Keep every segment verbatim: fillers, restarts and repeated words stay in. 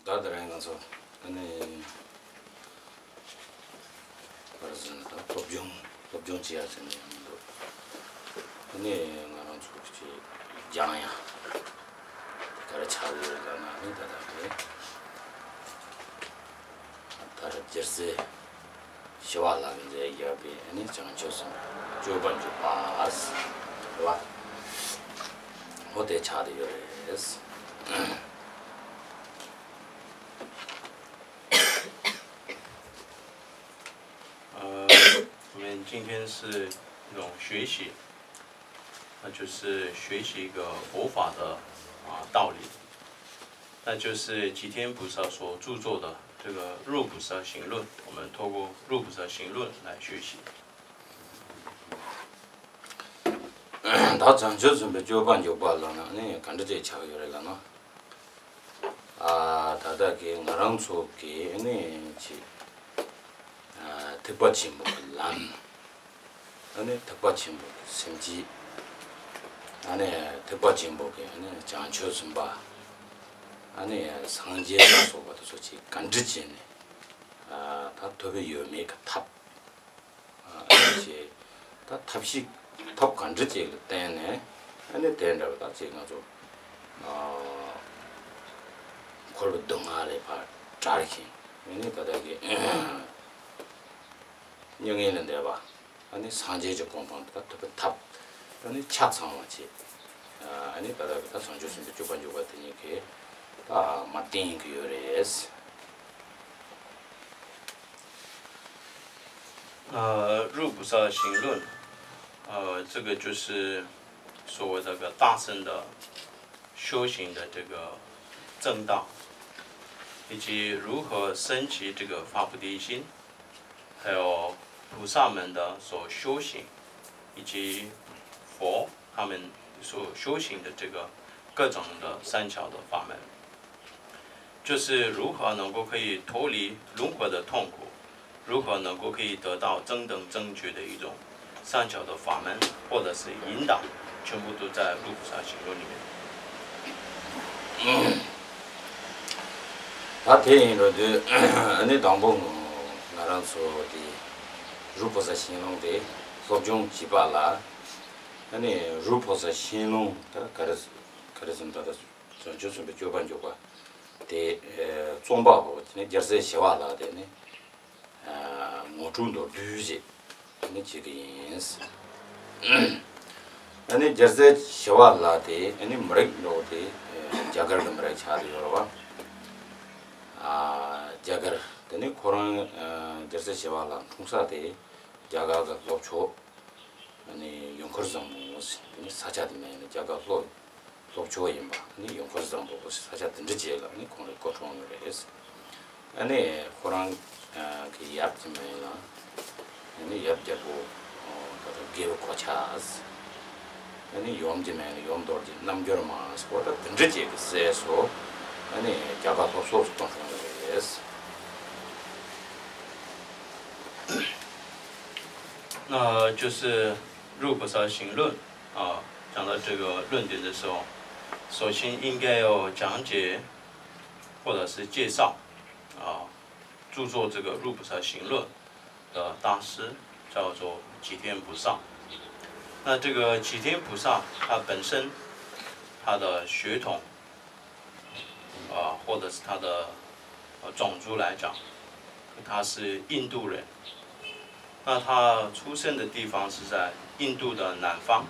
ད་དེ་རིང་ང་ཚོ་ཨ་ནི་ག་རེ་ཟེར་ན། ད་སློབ་སྦྱོང་སློབ་སྦྱོང་བྱེད་ཡ་ཟེར་ནས་ཡང་མི་འདུག་ཨ་ནི་ང་རང་ཚོ་ཅིག་སྦྱང་ཡ་ག་རེ་ཆགས་ཡོད་ལབ་ན། ཨ་ནི་ད་ལྟ་གི་ད་རེས་རྒྱལ་སྲས་ཞི་བ་ལྷ་གིས་མཛད་བཞག་པའི་ཨ་ནི་བྱང་ཆུབ་སེམས་དཔའི་སྤྱོད་པ་འཇུག་པ་ཟེར་བ། འོ་དེ་ཆགས་བསྡད་ཡོད་རེད།呃，我们今天是一种学习，那就是学习一个佛法的啊道理，那就是齐天菩萨所著作的这个《入菩萨行论》，我们透过《入菩萨行论》来学习。 ད་བྱང་ཆུབ་སེམས་དཔའི་སྤྱོད་པ་འཇུག་པ་ལབ་ན་ནི་ག་འདྲ་ཅིག་ཆགས་ཡོད་རེད་ལབ་ན། ཨ་ད་ལྟ་གི་ང་རང་ཚོ་གི་ནི་ཅིག་ཨ་ཐེག་པ་ཆེན་པོ་གི་ལམ། ཨ་ནི་ཐེག་པ་ཆེན་པོ་གི་སེམས་བསྐྱེད། ཨ་ནི་ཐེག་པ་ཆེན་པོ་གི་ཨ་ནི་བྱང་ཆུབ་སེམས་དཔའ། ཨ་ནི་སངས་རྒྱས་ལ་སོགས་པ་དེ་ཚོ་ཅིག་ག་འདྲ་བྱས་ནས་ཨ་ད་ཐོབ་པའི་ཡོད་མེད་ཀྱི་ཐབས། ཨ་ནི་ཅིག་ད་ཐབས་ཤེས་ཐབས་ག་འདྲ་ཅིག་ལ་བརྟེན་ནས། ཨ་ནི་དེ་འདྲ་བ་ད་ཅིག་ང་ཚོ་ཨ་འཁོར་བའི་སྡུག་བསྔལ་ལས་ཕར་བྲལ་ཞིང་། ཨ་ནི་ད་ལྟ་གི་མྱ་ངན་ལས་འདས་པ། ཨ་ནི་སངས་རྒྱས་ཀྱི་གོ་འཕང་དེ་ད་ཐོབ་པའི་ཐབས། ཨ་ནི་ཆ་ཚང་བ་བྱེད། ཨ་ནི་ད་ལྟ་གི་ད་བྱང་ཆུབ་སེམས་དཔའི་སྤྱོད་པ་འཇུག་པ་དེ་གཉིས་ཀྱིས་ད་མར་བསྟན་གྱི་ཡོད་རེད། 呃，《入菩萨行论》，呃，这个就是所谓的个大乘的修行的这个正道，以及如何升起这个发菩提心，还有菩萨们的所修行，以及佛他们所修行的这个各种的善巧的法门。 就是如何能够可以脱离轮回的痛苦，如何能够可以得到真等正觉的一种善巧的法门，或者是引导，全部都在《入菩萨行论》里面。 ད་དེ་ཡིན་འགྲོ་དུས་ཨ་ནི་དང་པོ་ང་རང་ཚོ་དེ་རུ་ཕོ་ས་ཤིང་ལུང་དེ་སློབ་སྦྱོང་བྱེད་པ་ལ། ཨ་ནི་རུ་ཕོ་ས་ཤིང་ལུང་ད་ག་རེ་ག་རེ་ཟེར་ན། ད་ལྟ་བྱང་ཆུབ་སེམས་དཔའི་སྤྱོད་པ་འཇུག་པ་དེ་རྩོམ་པ་པོ་དེ་ནི་རྒྱལ་སྲས་ཞི་བ་ལྷ་དེ་ནི་ངོ་སྤྲོད་མདོར་བསྡུས་ཅིག་ནི་བྱེད་ཀྱི་ཡིན། ཨ་ནི་རྒྱལ་སྲས་ཞི་བ་ལྷ་དེ་ཨ་ནི་མི་རིགས་འདྲ་བོ་དེ་རྒྱ་གར་གྱི་མི་རིགས་ཆགས་ཏེ་ཡོད་རེད་བ། རྒྱ་གར་དེ་ནི་ཁོ་རང་རྒྱལ་སྲས་ཞི་བ་ལྷ་འཁྲུངས་ས་དེ་རྒྱ་གར་གྱི་ལྷོ་ཕྱོགས། ཨ་ནི་ཡུལ་འཁོར་བཟང་པོ་ཟེར། ཨ་ནི་ས་ཆ་དེ་མིང་ནི་རྒྱ་གར་ལྷོ་ལྷོ་ཕྱོགས་ཡིན་པ། ཨ་ནི་ཡུལ་འཁོར་བཟང་པོ་ཟེར་ས་ཆ་དེ་འདྲ་ཅིག་ལ་ཨ་ནི་ཁོང་རང་སྐུ་འཁྲུངས་ཡོད་རེད། ཨ་ནི་ཁོ་རང་གི་ཡབ་ཀྱི་མིང་ལ་ཨ་ནི་ཡབ་རྒྱལ་པོ་ད་ལྟ་དགེ་བའི་གོ་ཆ་ཟེར། ཨ་ནི་ཡུམ་གྱི་མིང་ལ་ཡུམ་རྡོ་རྗེ་རྣམ་འགྱུར་མ་ཟེར། ད་དེ་འདྲ་ཅིག་གི་སྲས་སུ་ཨ་ནི་རྒྱ་གར་ལྷོ་ཕྱོགས་སུ་སྐུ་འཁྲུངས་ཡོད་རེད། 那就是《入菩萨行论》啊，讲到这个论点的时候，首先应该要讲解或者是介绍啊，著作这个《入菩萨行论》的大师叫做齐天菩萨。那这个齐天菩萨他本身他的血统 啊，或者是他的呃种族来讲，他是印度人。那他出生的地方是在印度的南方，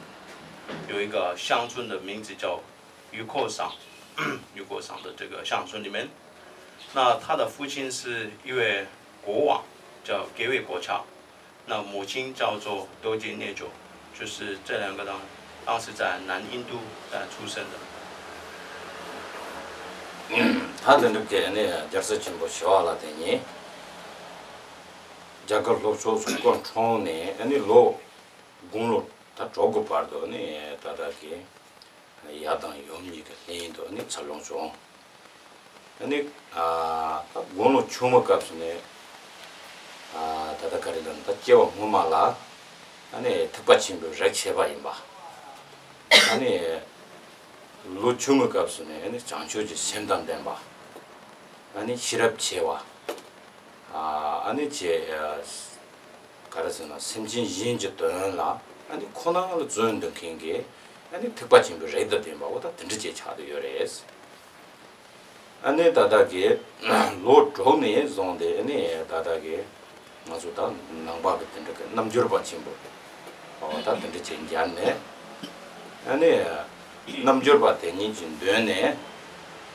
有一个乡村的名字叫雨果桑，雨果桑的这个乡村里面。那他的父亲是一位国王，叫给卫国乔。 那母亲叫做多杰涅佐，就是这两个人当时在南印度呃出生的。 ད་དེ་འདྲ་གི་ཨ་ནི་རྒྱལ་སྲས་ཆེན་པོ་ཞི་བ་ལྷ་དེ་ཉིད་རྒྱ་གར་ལྷོ་ཕྱོགས་སུ་སྐུ་འཁྲུངས་ནས། ཨ་ནི་ལོ་དགུང་ལོ་ད་དྲུག་གི་བར་དུ་ཨ་ནི་ད་ལྟ་གི་ཡབ་དང་ཡུམ་གཉིས་ཀྱི་ལྷན་དུ་ཨ་ནི་འཚར་ལོངས་བྱུང་། ཨ་ནི་ཨ་ད་དགུང་ལོ་ཆུང་བའི་སྐབས་སུ་ནས་ཨ་ད་ལྟ་ག་རེ་ལབ་ན། ད་སྐྱེ་བ་སྔོན་མ་ལ་ཨ་ནི་ཐེག་པ་ཆེན་པོའི་རིགས་བྱས་པ་ཡིན་པ། ཨ་ནི་ལོ་ཆུང་བའི་སྐབས་སུ་ནས་ཨ་ནི་བྱང་ཆུབ་ཀྱི་སེམས་དང་ལྡན་པ། ཨ་ནི་ཤེས་རབ་ཆེ་བ། ཨ་ནི་ཆེ། ག་རེ་ཟེར་ན་སེམས་ཅན་གཞན་གྱི་དོན་ལ་ཨ་ནི་ཁོ་ན་ལ་བརྩོན་འདུག་མཁན་གྱི་ཨ་ནི་ཐེག་པ་ཆེན་པོའི་རིགས་དང་ལྡན་པ་འོ་ད་དེ་འདྲ་ཅིག་ཆགས་བསྡད་ཡོད་རེད། ཨ་ནི་ད་ལྟ་གི་ལོ་དྲུག་ནས་བཟུང་སྟེ་ཨ་ནི་ད་ལྟ་གི་ང་ཚོ་ད་ནང་པ་གི་དེ་འདྲ་གི་རྣལ་འབྱོར་པ་ཆེན་པོ་འོ་ད་དེ་འདྲ་ཅིག་མཇལ་ནས་ཨ་ནི་རྣལ་འབྱོར་པ་དེ་ཉིད་ཀྱི་མདུན་ནས་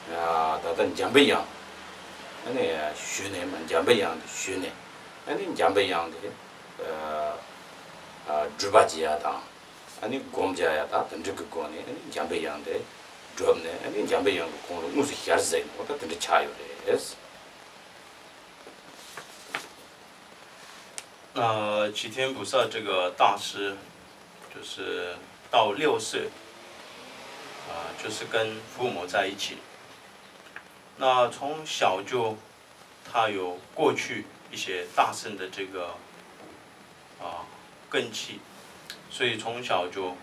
ད་ལྟ་འཇམ་པའི་དབྱངས་ཨ་ནི་ཞུས་ནས་མ་འཇམ་པའི་དབྱངས་དེ་ཞུས་ནས་ཨ་ནི་འཇམ་པའི་དབྱངས་དེ་སྒྲུབ་པ་བྱེད་ཡ་དང་། ཨ་ནི་སྒོམ་རྒྱག་ཡ་དང་དེ་འདྲ་གི་སྒོ་ནས་ཨ་ནི་འཇམ་པའི་དབྱངས་དེ་བསྒྲུབས་ནས་ཨ་ནི་འཇམ་པའི་དབྱངས་ཀྱི་དགུང་ལོ་དངོས་སུ་ཞལ་གཟིགས་ནས་འོ་ད་དེ་འདྲ་ཆགས་ཡོད་རེད། 呃，齐天菩萨这个大师，就是到六岁，啊、就是跟父母在一起。那从小就他有过去一些大乘的这个啊、根气，所以从小就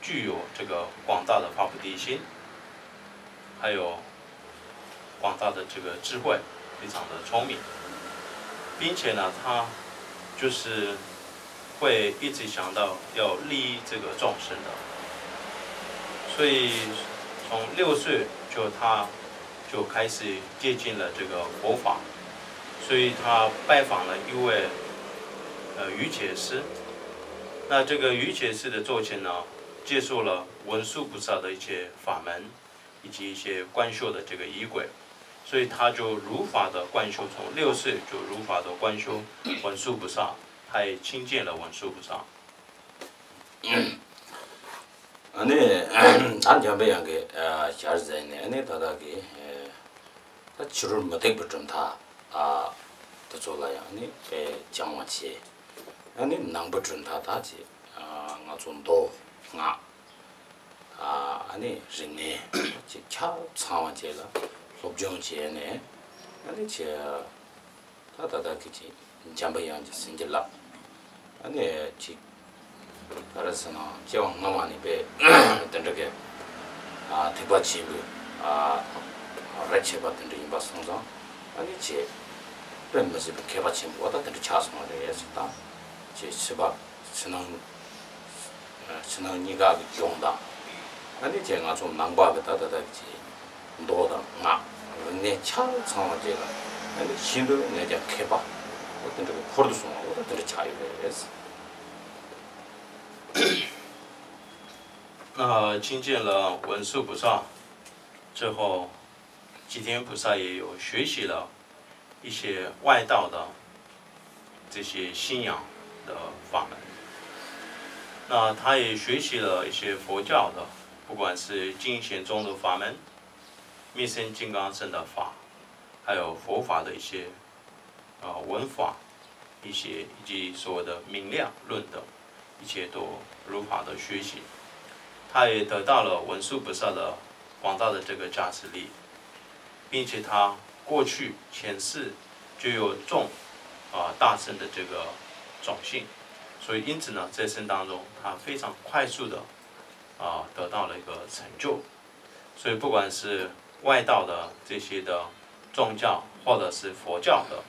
具有这个广大的发菩提心，还有广大的这个智慧，非常的聪明，并且呢，他就是会一直想到要利益这个众生的，所以从六岁就他就开始接近了这个佛法，所以他拜访了一位呃瑜伽师。那这个瑜伽师的座前呢，接受了文殊菩萨的一些法门，以及一些观修的这个仪轨，所以他就如法的观修，从六岁就如法的观修文殊菩萨，他也亲见了文殊菩萨。 ཨ་ནི་ད་འཇམ་པའི་དབྱངས་ཀྱི་ཞལ་གཟིགས་ནས་ཨ་ནི་ད་ལྟ་གི་ད་ཕྱི་རོལ་མུ་སྟེགས་པའི་གྲུབ་མཐའ་དེ་ཚོ་ལ་ཡང་ཨ་ནི་དཔེ་སྦྱང་བ་བྱས། ཨ་ནི་ནང་པའི་གྲུབ་མཐའ་ད་ཅིག་ང་ཚོ་མདོ་སྔགས་ཨ་ནི་རིག་གནས་ཅིག་ཆ་ཚང་བ་བཅས་ལ་སློབ་སྦྱོང་བྱས་ནས་ཨ་ནི་ཅིག་ད་ད་ལྟ་གི་ཅིག་འཇམ་པའི་དབྱངས་ཀྱི་ཟིན་གྱི་ལགས། ཨ་ནི་ཅིག་ག་རེ་ཟེར་ན་སྐྱེ་བ་སྔ་མ་ནས་དཔེ་དེ་འདྲ་གི་ཐེག་པ་ཆེན་པོའི་རབ་བྱེད་པ་དེ་འདྲ་ཡིན་པ་སོང་ཙང་ཨ་ནི་ཅིག་དཔེ་མི་སྲིད་པའི་མཁས་པ་ཆེན་པོ་ད་དེ་འདྲ་ཆགས་སོང་བ་རེད་ཟེར། ད་ཅིག་ཕྱི་པ་ཕྱི་ནང་ཕྱི་ནང་གཉིས་ཀ་གི་སྦྱོང་དང་ཨ་ནི་ཅིག་ང་ཚོ་ནང་པ་གི་ད་ད་ལྟ་གི་ཅིག་མདོ་དང་སྔགས་རིག་གནས་ཆ་ཚང་བ་བཅས་ལ་ཨ་ནི་ཤིན་ཏུ་ནས་ཀྱང་མཁས་པ་འོ་དེ་འདྲ་གི་འཁོར་དུ་སོང་བ་འོ་ད་དེ་འདྲ་ཆགས་ཡོད་རེད། 那亲见了文殊菩萨之后，齐天菩萨也有学习了一些外道的这些信仰的法门。那他也学习了一些佛教的，不管是经显宗的法门、密乘金刚乘的法，还有佛法的一些啊、文法，一些以及所谓的明量论等，一切都如法的学习。他也得到了文殊菩萨的广大的这个加持力，并且他过去前世就有种啊、大乘的这个种性，所以因此呢，这生当中他非常快速的啊、得到了一个成就。所以不管是外道的这些的宗教，或者是佛教的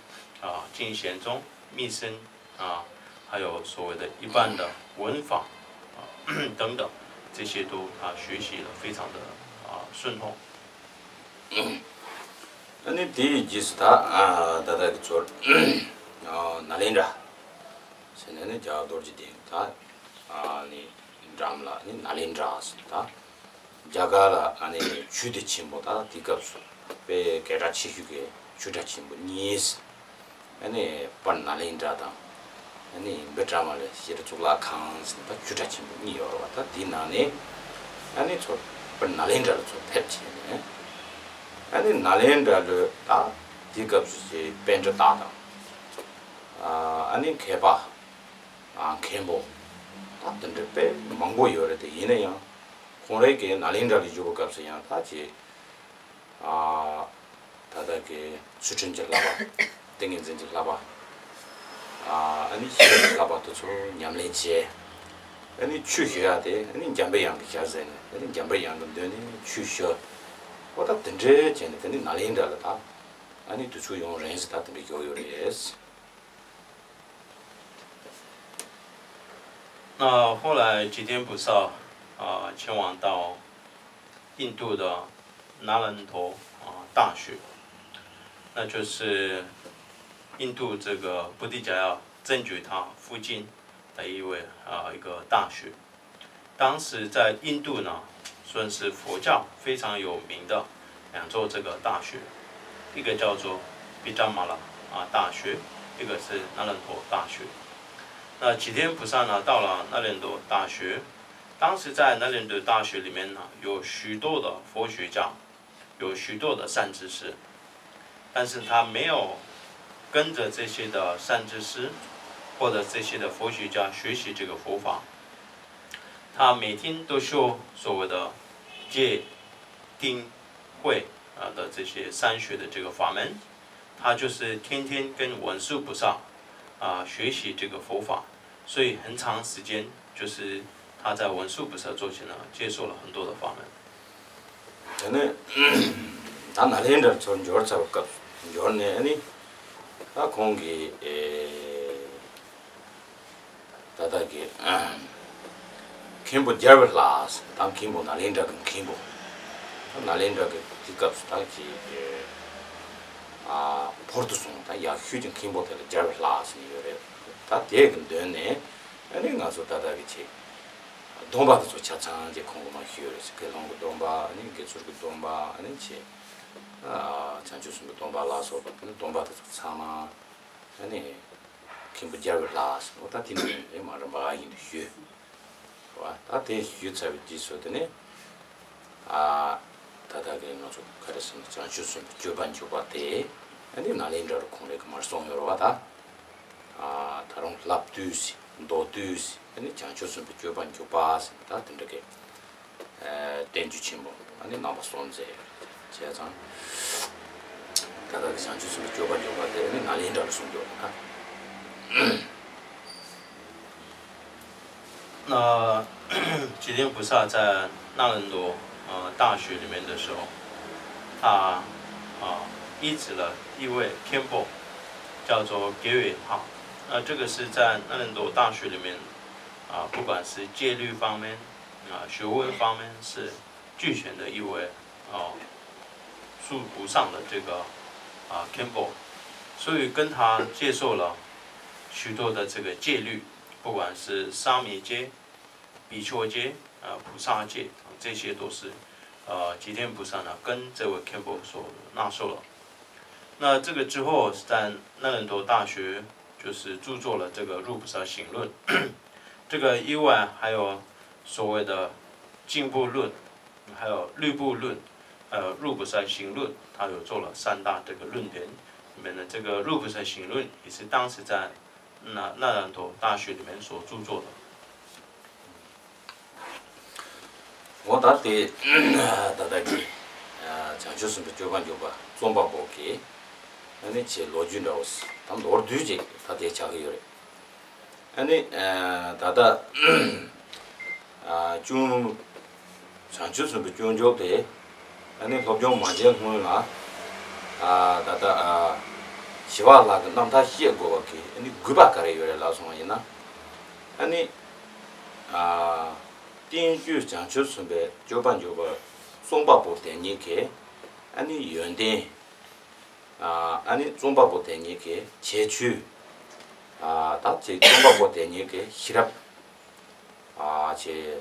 啊、经显宗、密乘啊，还有所谓的一般的文法啊等等，这些都他学习了非常的啊顺通。 ཨ་ནི་དེའི་རྗེས་སུ་ད་ད་ལྟ་གི་ཚོར་ནཱ་ལེནྡྲ་ཟེར་ནས་ནི་རྒྱ་གར་རྡོ་རྗེ་གདན་ད་ནི་འགྲམ་ལ་ནི་ནཱ་ལེནྡྲ་ཟེར་ད། རྒྱ་གར་ལ་ཨ་ནི་ཆོས་སྡེ་ཆེན་པོ་ད་དེ་སྐབས་སུ་དཔེ་སྐད་གྲགས་ཆེ་ཤོས་ཀྱི་ཆོས་གྲྭ་ཆེན་པོ་གཉིས། ཨ་ནི་དཔལ་ནཱ་ལེནྡྲ་དང་། ཨ་ནི་བི་ཀྲ་མ་ལའི་ཤེས་རིག་གཙུག་ལག་ཁང་ཟེར་ནས་ད་ཆོས་གྲྭ་ཆེན་པོ་གཉིས་ཡོད་རེད་བ། ད་དེའི་ནང་ནས་ཨ་ནི་ཚུར་དཔལ་ནཱ་ལེནྡྲ་ལ་ཚུར་ཕེབས་བྱས་ནས། ཨ་ནི་ནཱ་ལེནྡྲ་ལ་ད་དེ་སྐབས་སུ་ཅིག་པཎྜི་ཏ་དང་། ཨ་ནི་མཁས་པ། མཁན་པོ། ད་དེ་འདྲ་དཔེ་མང་པོ་ཡོད་རེད་དེ། ཡིན་ན་ཡང་ཁོང་རང་གིས་ནཱ་ལེནྡྲ་ལ་བཞུགས་པའི་སྐབས་སུ་ཡང་ད་ཅིག་ད་ལྟ་གི་ཚུལ་ཁྲིམས་ཀྱི་བསླབ་པ། ཏིང་ངེ་འཛིན་གྱི་བསླབ་པ། ཨ་ནི་ཤེས་རབ་ཀྱི་བསླབ་པ་དེ་ཚོ་ཉམས་ལེན་བྱས། ཨ་ནི་ཆོས་ཞུ་ཡག་དེ་ཨ་ནི་འཇམ་པའི་དབྱངས་ཀྱི་ཞལ་གཟིགས་ནས་ཨ་ནི་འཇམ་པའི་དབྱངས་ཀྱི་མདུན་ནས་ཆོས་ཞུ། འོ་ད་དེ་འདྲ་བྱས་ནས་དེ་ནི་ནཱ་ལེནྡྲ་ལ་ད་ ཨ་ནི་དུས་ཚོད་ཡང་རིང་ཟིག་ད་དེ་འདྲ་འགྱོ་ཡོད་རེད། 那后来吉天菩萨啊、前往到印度的那兰陀啊、大学，那就是印度这个菩提迦要真觉他附近的一位啊、一个大学。当时在印度呢，算是佛教非常有名的两座这个大学，一个叫做 Pitamala 啊大学，一个是那兰陀大学。那齐天菩萨呢，到了那兰陀大学，当时在那兰陀大学里面呢，有许多的佛学家，有许多的善知识，但是他没有跟着这些的善知识或者这些的佛学家学习这个佛法，他每天都修所谓的戒、定、慧啊的这些三学的这个法门，他就是天天跟文殊菩萨啊学习这个佛法，所以很长时间就是他在文殊菩萨座前呢接受了很多的法门。 དེ་ནས་ད་ནཱ་ལེནྡྲར་ཚུར་འབྱོར་ཚར་བའི་སྐབས་འབྱོར་ནས་ཨ་ནི་ད་ཁོང་གིས་ཨེ་ད་ལྟ་གི་མཁན་པོ་རྒྱལ་བའི་ལྷ་ཟེར། ད་མཁན་པོ་ནཱ་ལེནྡྲ་གི་མཁན་པོ། ད་ནཱ་ལེནྡྲ་གི་དེ་སྐབས་སུ་ད་ཅིག་ཨ་ཕུལ་དུ་སོང་། ད་ཡག་ཤོས་ཀྱི་མཁན་པོ་དེ་ལ་རྒྱལ་བའི་ལྷ་ཟེར་ནས་ཡོད་རེད། ད་དེ་གི་མདུན་ནས་ཨ་ནི་ང་ཚོ་ད་ལྟ་གི་ཅིག་སྡོམ་པ་དེ་ཚོ་ཆ་ཚང་ཅིག་ཁོང་གིས་མར་ཞུས་རེད། དགེ་སློང་གི་སྡོམ་པ། ཨ་ནི་དགེ་ཚུལ་གྱི་སྡོམ་པ། ཨ་ནི་ཅིག་ཨ་བྱང་ཆུབ་སེམས་དཔའི་སྡོམ་པ་ལ་སོགས་པ། ཨ་ནི་སྡོམ་པ་དེ་ཚོ་ཚང་མ་ཨ་ནི་མཁན་པོ་རྒྱལ་བའི་ལྷ་ཟེར་བ་ད་དེ་ནས་ཨེ་མར་རིམ་པ་བཞིན་དུ་ཞུས། རེད་བ། ད་དེ་ཞུས་ཚར་བའི་རྗེས་སུ་དེ་ནས་ཨ་ད་ལྟ་གི་ང་ཚོ་ག་རེ་ཟེར་ན་བྱང་ཆུབ་སེམས་དཔའི་སྤྱོད་པ་འཇུག་པ་དེ་ཨ་ནི་ནཱ་ལེནྡྲ་རུ་ཁོང་རང་གིས་མར་གསུངས་ཡོད་རེད་བ། ད་ཨ་ད་རུང་བསླབ་བཏུས་ཟེར། མདོར་བསྡུས་ཟེར། ཨ་ནི་བྱང་ཆུབ་སེམས་དཔའི་སྤྱོད་པ་འཇུག་པ་ཟེར། ད་དེ་འདྲ་གི་ཨ་བསྟན་བཅོས་ཆེན་པོ་ཨ་ནི་རྣམ་པ་གསུམ་མཛད་ཡོད་རེད། བྱས་ཙང་ད་ལྟ་གི་བྱང་ཆུབ་སེམས་དཔའི་སྤྱོད་པ་འཇུག་པ་དེ་ཨ་ནི་ནཱ་ལེནྡྲ་ལ་གསུངས་ཡོད་རེད། ད་那齐天菩萨在那兰陀呃大学里面的时候，他啊依止了一位 Khenpo，叫做 Gewey Lha。那这个是在那兰陀大学里面啊，不管是戒律方面啊，学问方面是俱全的一位啊，数不上的这个啊 Khenpo，所以跟他接受了许多的这个戒律，不管是沙弥戒、比丘戒、啊菩萨戒，这些都是呃齐天菩萨呢跟这位 Khenpo 所纳受了。那这个之后，在那兰陀大学就是著作了这个《入菩萨行论》，这个以外还有所谓的进步论，还有律部论，还有《入菩萨行论》，他有做了三大这个论点。里面的这个《入菩萨行论》也是当时在那那兰陀大学里面所著作的。 འོ་ད་དེ་ད་ལྟ་གི་བྱང་ཆུབ་སེམས་དཔའི་སྤྱོད་པ་འཇུག་པ་རྩོམ་པ་པོ་གི་ཨ་ནི་ཆེ་ལོ་རྒྱུས་འདྲ་བོ་ད་མདོར་བསྡུས་ཅིག་ད་དེ་ཆགས་ཀྱི་ཡོད་རེད། ཨ་ནི་ད་ལྟ་ཅུང་བྱང་ཆུབ་སེམས་དཔའི་སྤྱོད་འཇུག་དེ་ཨ་ནི་སློབ་སྦྱོང་མ་བྱས་སྔོན་ལ་ད་ལྟ་ཞི་བ་ལྷ་གི་རྣམ་ཐར་ཤེས་དགོས་པ་གི་ཨ་ནི་དགོས་པ་ག་རེ་ཡོད་རེད་ལབ་སོང་བ་ཡིན་ན། ཨ་ནི་བསྟན་བཅོས་བྱང་ཆུབ་སེམས་དཔའི་སྤྱོད་པ་འཇུག་པ་རྩོམ་པ་པོ་དེ་ཉིད་ཀྱི་ཨ་ནི་ཡོན་ཏན། ཨ་ནི་རྩོམ་པ་པོ་དེ་ཉིད་ཀྱི་ཁྱད་ཆོས། ད་ཅིག་རྩོམ་པ་པོ་དེ་ཉིད་ཀྱི་ཤེས་རབ། ཅེས་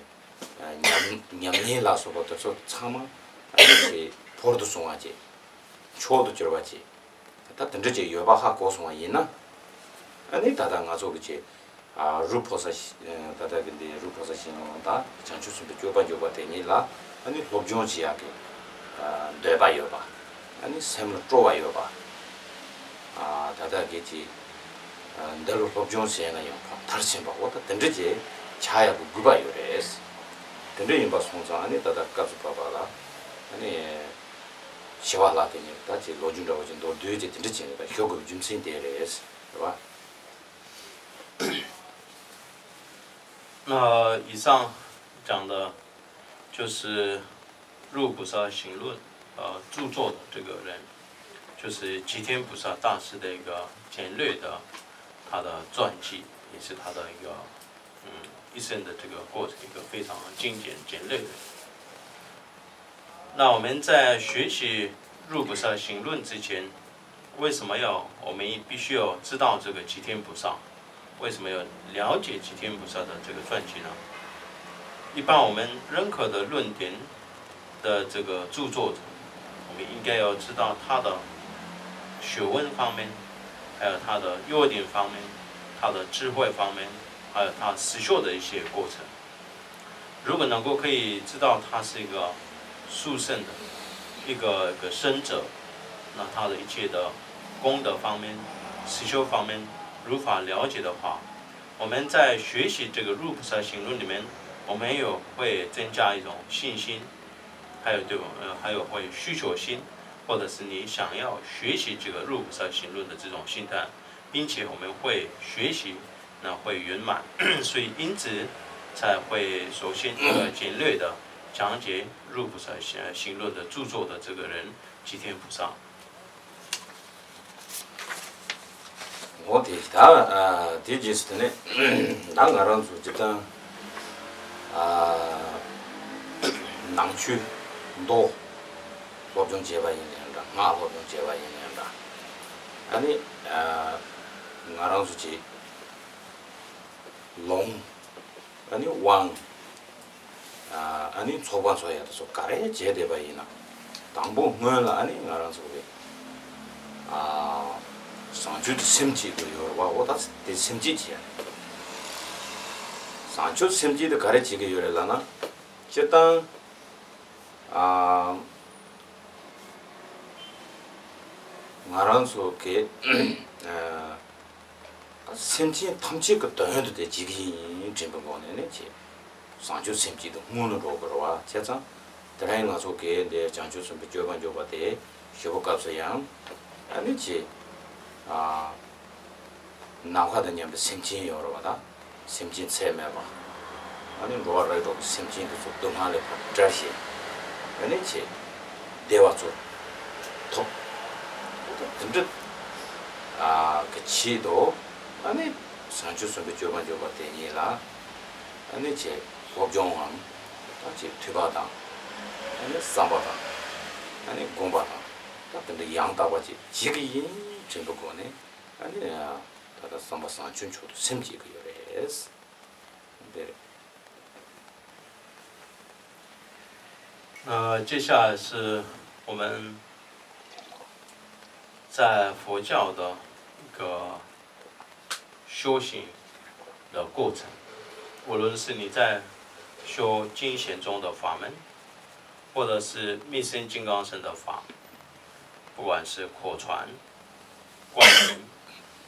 ཉམས་ཉམས་ལེན་ལ་སོགས་པ་དེ་ཚོ་ཚང་མ་ཨ་ནི་ཅིག་ཕུལ་དུ་སོང་བ་ཅིག་མཆོག་ཏུ་གྱུར་པ་ཅིག་ད་དེ་འདྲ་ཅིག་ཡོད་པ་ཧ་གོ་སོང་བ་ཡིན་ན། ཨ་ནི་ད་ལྟ་ང་ཚོ་གི་ཅིག་རུ་ཕོ་ས་ཤི་ད་ལྟ་གི་འདི་རུ་ཕོ་ས་ཤིང་ལོང་དང་བྱང་ཆུབ་སེམས་དཔའི་སྤྱོད་པ་འཇུག་པ་དེ་ཉིད་ལ་ཨ་ནི་སློབ་སྦྱོང་བྱེད་ཡག་གི་འདོད་པ་ཡོད་པ། ཨ་ནི་སེམས་ལ་སྤྲོ་བ་ཡོད་པ། ད་ལྟ་གི་ཅིག་འདི་ལ་སློབ་སྦྱོང་བྱས་ན་ཡང་ཁོང་མཐར་ཕྱིན་པ་འོ་ད་དེ་འདྲ་ཅིག་ཆགས་ཡག་གི་དགོས་པ་ཡོད་རེད། དེ་འདྲ་ཡིན་པ་སོང་ཙང་ཨ་ནི་ད་ལྟ་སྐབས་སུ་བབ་པ་ལ་ཨ་ནི་ཞི་བ་ལྷ་དེ་ཉིད་ད་ཅིག་ལོ་རྒྱུས་འདྲ་བོ་ཅིག་མདོར་བསྡུས་ཅིག་དེ་འདྲ་ཅིག་ཞུ་དགོས་པའི་རྒྱུ་མཚན་དེ་རེད། རེད་བ། 那以上讲的就是《入菩萨行论》呃著作的这个人，就是吉天菩萨大师的一个简略的他的传记，也是他的一个嗯一生的这个过程，一个非常精简简略的。那我们在学习《入菩萨行论》之前，为什么要我们必须要知道这个吉天菩萨？为什么要了解吉天菩萨的这个传记呢？一般我们任何的论点的这个著作者，我们应该要知道他的学问方面，还有他的优点方面，他的智慧方面，还有他实修的一些过程。如果能够可以知道他是一个殊胜的一个一个圣者，那他的一切的功德方面、实修方面如法了解的话，我们在学习这个《入菩萨行论》里面，我们有会增加一种信心，还有对我们还有会需求心，或者是你想要学习这个《入菩萨行论》的这种心态，并且我们会学习，那会圆满。所以因此才会首先一个简略的讲解《入菩萨行论》的著作的这个人，吉天菩萨。 འོ་དེ་ད་དེ་རྗེས་སུ་དེ་ནས་ད་ང་རང་ཚོ་སྤྱིར་བཏང་ནང་ཆོས་མདོ་སློབ་སྦྱོང་བྱས་པ་ཡིན་ནའང་འདྲ། སྔགས་སློབ་སྦྱོང་བྱས་པ་ཡིན་ནའང་འདྲ། ཨ་ནི་ང་རང་ཚོ་ཀྱི་ལུང་ཨ་ནི་དབང་ཨ་ནི་ཚོགས་པ་ཚོ་ཡ་དེ་ཚོ་ག་རེ་བྱས་བསྡད་པ་ཡིན་ན། དང་པོ་སྔོན་ལ་ཨ་ནི་ང་རང་ཚོ་གི་བཟང་སྤྱོད་དེ་སེམས་བསྐྱེད་དགོས་ཡོད་རེད་བ། འོ་ད་དེ་སེམས་བསྐྱེད་བྱས། བཟང་སྤྱོད་སེམས་བསྐྱེད་དེ་ག་རེ་བྱེད་ཀྱི་ཡོད་རེད་ལབ་ན། སྤྱིར་བཏང་ང་རང་ཚོ་གི་སེམས་ཅན་ཐམས་ཅད་ཀྱི་དོན་དུ་དེ་བྱེད་ཀྱི་ཡིན་དྲན་པའི་སྒོ་ནས་ནི་བྱེད། བཟང་སྤྱོད་སེམས་བསྐྱེད་དེ་སྔོན་ལ་འགྲོ་དགོས་རེད་བ། བྱས་ཙང་དེ་རིང་ང་ཚོ་གི་འདི་བྱང་ཆུབ་སེམས་དཔའི་སྤྱོད་པ་འཇུག་པ་དེ་ཞུ་བའི་སྐབས་སུ་ཡང་ཨ་ནི་བྱེད། ནམ་མཁའ་དང་མཉམ་པའི་སེམས་ཅན་ཡོད་རེད་བ། ད་སེམས་ཅན་ཚད་མེད་པ། ཨ་ནི་འགྲོ་བ་རིགས་དྲུག་གི་སེམས་ཅན་དེ་ཚོ་སྡུག་བསྔལ་ལས་ཕར་བསྒྲལ་བྱས། ཨ་ནི་བྱེད། བདེ་བ་ཚོ་ཐོབ། དེ་འདྲ་གི་ཆེད་དུ་ཨ་ནི་བྱང་ཆུབ་སེམས་དཔའི་སྤྱོད་པ་འཇུག་པ་དེ་ཉིད་ལ་ཨ་ནི་བྱེད། སློབ་སྦྱོང་ངམ་ད་བྱེད་ཐོས་པ་དང་། ཨ་ནི་བསམ་པ་དང་། ཨ་ནི་སྒོམ་པ་དང་། ད་དེ་འདྲ་ཡང་དག་པ་ཅིག་བྱེད་ཀྱི་ཡིན་དྲན་པའི་སྒོ་ནས་ཨ་ནི་ད་ལྟ་བསམ་པ་བཟང་སྤྱོད་མཆོག་ཏུ་སེམས་བསྐྱེད་ཀྱི་ཡོད་རེད། འདི་རེད། 那接下来是我们在佛教的一个修行的过程，无论是你在修精神中的法门，或者是密生金刚身的法门，不管是口传、观音，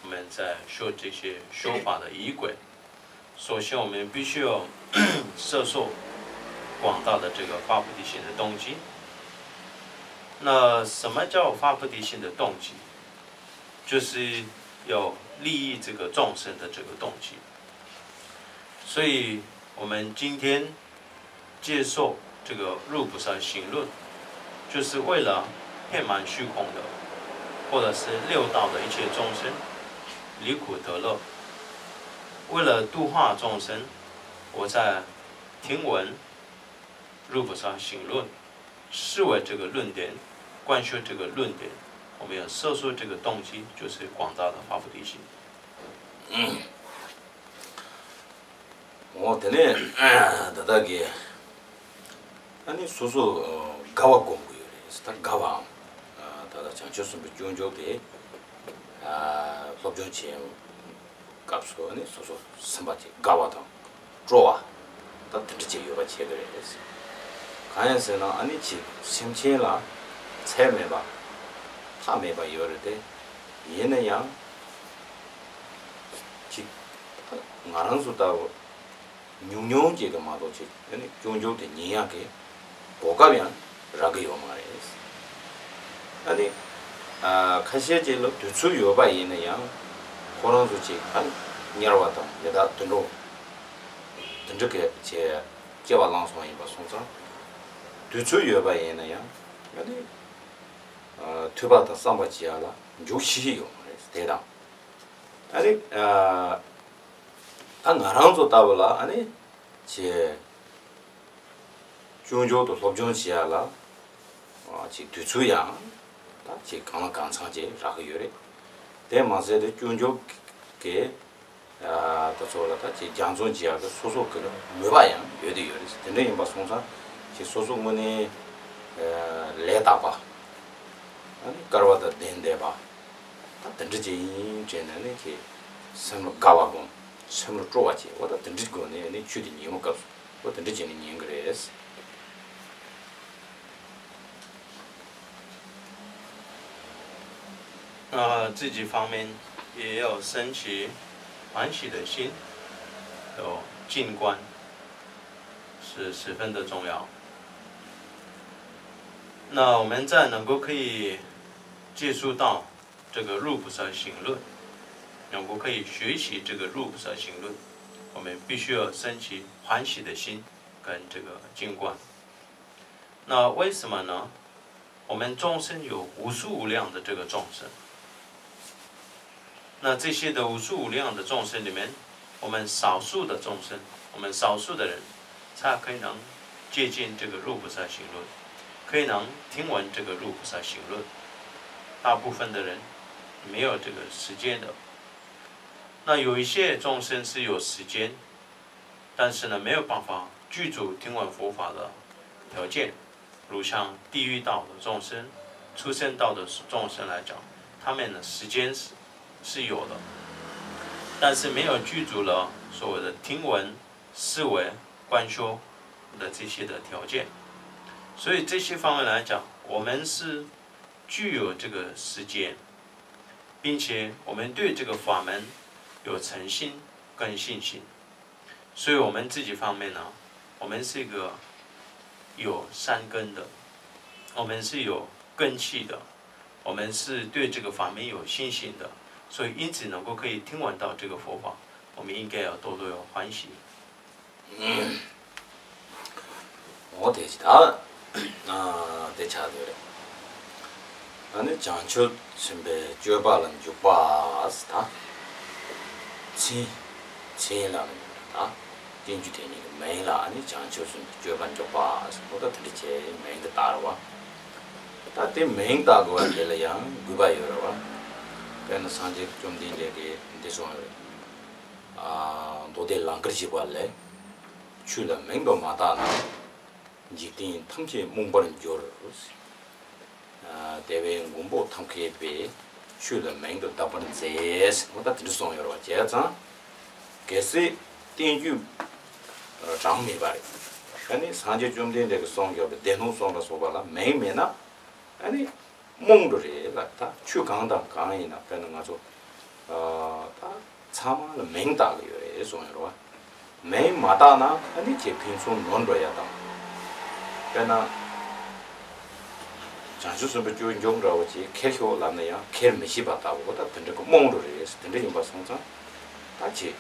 我们在修这些修法的仪轨，首先我们必须要摄受广大的这个发菩提心的动机。那什么叫发菩提心的动机？就是要利益这个众生的这个动机。所以我们今天 接受这个入菩萨行论，就是为了遍满虚空的，或者是六道的一切众生离苦得乐，为了度化众生，我在听闻入菩萨行论，视为这个论点，观修这个论点，我们要摄受这个动机，就是广大的发菩提心。 འོ་དེ་ནས་ད་ལྟ་གི་ཨ་ནི་སོ་སོ་དགའ་བ་སྒོམ་དགོས་ཡོད་རེད། ད་དགའ་བའམ་ད་ལྟ་བྱང་ཆུབ་སེམས་དཔའི་སྤྱོད་འཇུག་དེ་སློབ་སྦྱོང་བྱེད་སྐབས་སུ་ཨ་ནི་སོ་སོ་སེམས་པ་དེ་དགའ་བ་དང་སྤྲོ་བ་ད་དེ་འདྲ་ཅིག་ཡོད་པ་བྱེད་ཀྱི་རེད། གང་ཡིན་ཟེར་ན་ཨ་ནི་ཅིག་སེམས་ཅན་ལ་ཚད་མེད་པ་མཐའ་མེད་པ་ཡོད་རེད་དེ། ཡིན་ན་ཡང་ཅིག་ང་རང་ཚོ་ལྟ་བུ་ཉུང་ཉུང་ཅིག་གི་མ་གཏོགས་ཅིག་ཨ་ནི་སྐྱོན་བརྗོད་དེ་ཉན་ཡག་གི་གོ་སྐབས་ཡང་རག་གི་ཡོད་མ་རེད། ཨ་ནི་ཨ་ཁ་ཤས་ཅིག་ལ་དུས་ཚོད་ཡོད་པ་ཡིན་ན་ཡང་ཁོ་རང་ཚོ་ཅིག་ཨ་དམྱལ་བ་དང་ཡི་དྭགས་དུད་འགྲོ་དེ་འདྲ་གི་ཅིག་སྐྱེ་བ་བླངས་སོང་ཡིན་པ་སོང་ཙང་དུས་ཚོད་ཡོད་པ་ཡིན་ན་ཡང་ཨ་ནི། ཐོས་པ་དང་བསམ་པ་བྱེད་ཡ་ལ་འཇུག་ཤེས་ཀྱི་ཡོད་མ་རེད། དེ་དང་། ཨ་ནི། ད་ང་རང་ཚོ་ལྟ་བུ་ལ་ཨ་ནི། ཅེ། སྐྱོན་བརྗོད་དང་སློབ་སྦྱོང་བྱེད་ཡ་ལ། ཅིག་དུས་ཚོད་ཡང་། ད་ཅིག་གང་ལ་གང་འཚམ་ཅིག་རག་གི་ཡོད་རེད། དེ་མ་ཟད་དེ་སྐྱོན་བརྗོད་ཀྱི། ད་ཚོ་ལ་ད་ཅིག་སྦྱང་བརྩོན་བྱེད་ཡག་གི་སོ་སོ་གི་མོས་པ་ཡང་ཡོད་དེ་ཡོད་རེད། དེ་འདྲ་ཡིན་པ་སོང་ཙང་ཅིག་སོ་སོ་དངོས་གནས་ལས་དག་པ། ཨ་ནི་སྐལ་བ་དང་ལྡན་བསྡད་པ། ད་དེ་འདྲ་ཅིག་ཡིན་དྲན་ནས་ནི་ཅིག་སེམས་ལ་དགའ་བ་སྒོམ། སེམས་ལ་སྤྲོ་བ་བྱེད། འོ་ད་དེ་འདྲ་སྒོ་ནས་ནི་ཆོས་དེ་ཉིན་མོ་སྐབས་སུ་འོ་དེ་འདྲ་བྱས་ནས་ཉན་གི་རེད། 那自己方面也要升起欢喜的心，有静观，是十分的重要。那我们再能够可以接触到这个入菩萨行论，能够可以学习这个入菩萨行论，我们必须要升起欢喜的心跟这个静观。那为什么呢？我们众生有无数无量的这个众生，那这些的无数无量的众生里面，我们少数的众生，我们少数的人，才可以能接近这个入菩萨行论，可以能听闻这个入菩萨行论。大部分的人没有这个时间的。那有一些众生是有时间，但是呢，没有办法具足听闻佛法的条件，如像地狱道的众生、畜生道的众生来讲，他们的时间是是有的，但是没有具足了所谓的听闻、思维、观修的这些的条件。所以这些方面来讲，我们是具有这个时间，并且我们对这个法门有诚心跟信心。所以我们自己方面呢，我们是一个有善根的，我们是有根器的，我们是对这个法门有信心的，所以因此能够可以听闻到这个佛法，我们应该要多多有欢喜。 འོ་དེ་ཅི་ད། དེ་ཆགས་བསྡད་རེད། ཨ་ནི་བྱང་ཆུབ་སེམས་དཔའི་སྤྱོད་པ་ལ་འཇུག་པ་ཟེར་ད། མཚན། མཚན་ལ་ནི་ད། རྟེན་འབྱུང་དེ་ཉིད་ཀྱི་མིང་ལ་ཨ་ནི་བྱང་ཆུབ་སེམས་དཔའི་སྤྱོད་པ་འཇུག་པ་ཟེར་འོ་ད་དེ་འདྲ་བྱས་མིང་དེ་བཏགས་རེད་བ། ད་དེ་མིང་བཏགས་དགོས་པ་དེ་ལ་ཡང་དགོས་པ་ཡོད་རེད་བ། དཔེར་ན་སངས་རྒྱས་བཅོམ་ལྡན་འདས་ཀྱིས་འདི་གསུངས་ཡོད་རེད། མདོ་སྡེ་ལང་ཀར་བཞི་པ་ལས། ཆོས་ལ་མིང་དུ་མ་བཏགས་ན། འཇིག་རྟེན་ཐམས་ཅད་རྨོངས་པར་འགྱུར། དེ་བས་མགོན་པོ་ཐབས་མཁས་པས། ཆོས་ལ་མིང་དུ་གདགས་པར་མཛད། འོ་ད་དེ་འདྲ་གསུངས་ཡོད་རེད་བ། བྱས་ཙང་། གལ་སྲིད་བསྟན་བཅོས་གྲངས་མེད་པ་རེད། ཨ་ནི་སངས་རྒྱས་བཅོམ་ལྡན་འདས་ཀྱིས་གསུངས་ཡོད་པའི་སྡེ་སྣོད་གསུམ་ལ་སོགས་པ་ལ་མིང་མེད་ན། ཨ་ནི། རྨོངས་འགྲོ་རེད་ལ། ད་ཆོས་གང་དང་གང་ཡིན་ན་དཔེར་ན་ང་ཚོ་ད་ཚང་མ་ལ་མིང་བཏགས་ཀྱི་ཡོད་རེད་གསུངས་ཡོད་རེད་བ། མིང་མ་བཏགས་ན་ཨ་ནི་ཁྱེད་ཕན་ཚུན་ནོར་འགྲོ་ཡ་དང་། དཔེར་ན་བྱང་ཆུབ་སེམས་དཔའི་སྤྱོད་འཇུག་འདྲ་བོ་ཅིག་ཁྱེར་ཤོག་ལབ་ན་ཡང་ཁྱེར་མི་ཤེས་པ་ལྟ་བུ་ད་དེ་འདྲ་གི་རྨོངས་འགྲོ་རེད། དེ་འདྲ་ཡིན་པ་སོང་ཙང་ད་ཁྱེད་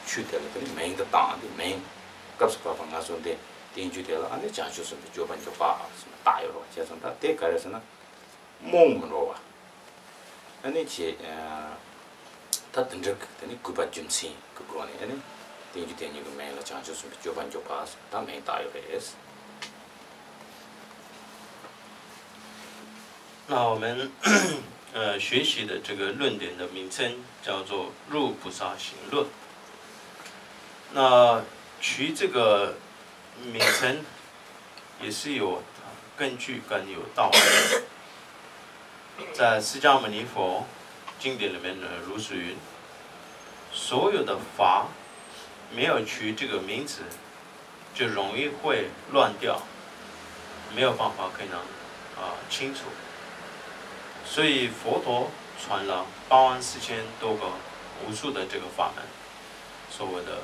ཆོས་དེ་ལ་དེ་ནི་མིང་དུ་བཏགས་ཏེ་མིང་སྐབས་སུ་བབ་པ་ང་ཚོ་འདི་བསྟན་བཅོས་དེ་ལ་ཨ་ནི་བྱང་ཆུབ་སེམས་དཔའི་སྤྱོད་པ་འཇུག་པ་ཟེར་ནས་བཏགས་ཡོད་རེད་བ། བྱས་ཙང་ད་དེ་ག་རེ་ཟེར་ན། རྨོངས་མི་འགྲོ་བ། ཨ་ནི་ཅེས། ད་དེ་འདྲ་གི་དེ་ནི་གུས་པ་རྒྱུ་མཚན་གྱི་སྒོ་ནས་ཨ་ནི་བསྟན་བཅོས་དེ་ཉིད་ཀྱི་མིང་ལ་བྱང་ཆུབ་སེམས་དཔའི་སྤྱོད་པ་འཇུག་པ་ཟེར་ད་མིང་བཏགས་ཡོད་རེད། 那我们呃学习的这个论点的名称叫做入菩萨行论。那取这个名称也是有根据跟有道理的。在释迦牟尼佛经典里面呢，如是云：所有的法没有取这个名字，就容易会乱掉，没有办法可以能啊清楚。所以佛陀传了八万四千多个无数的这个法门，所谓的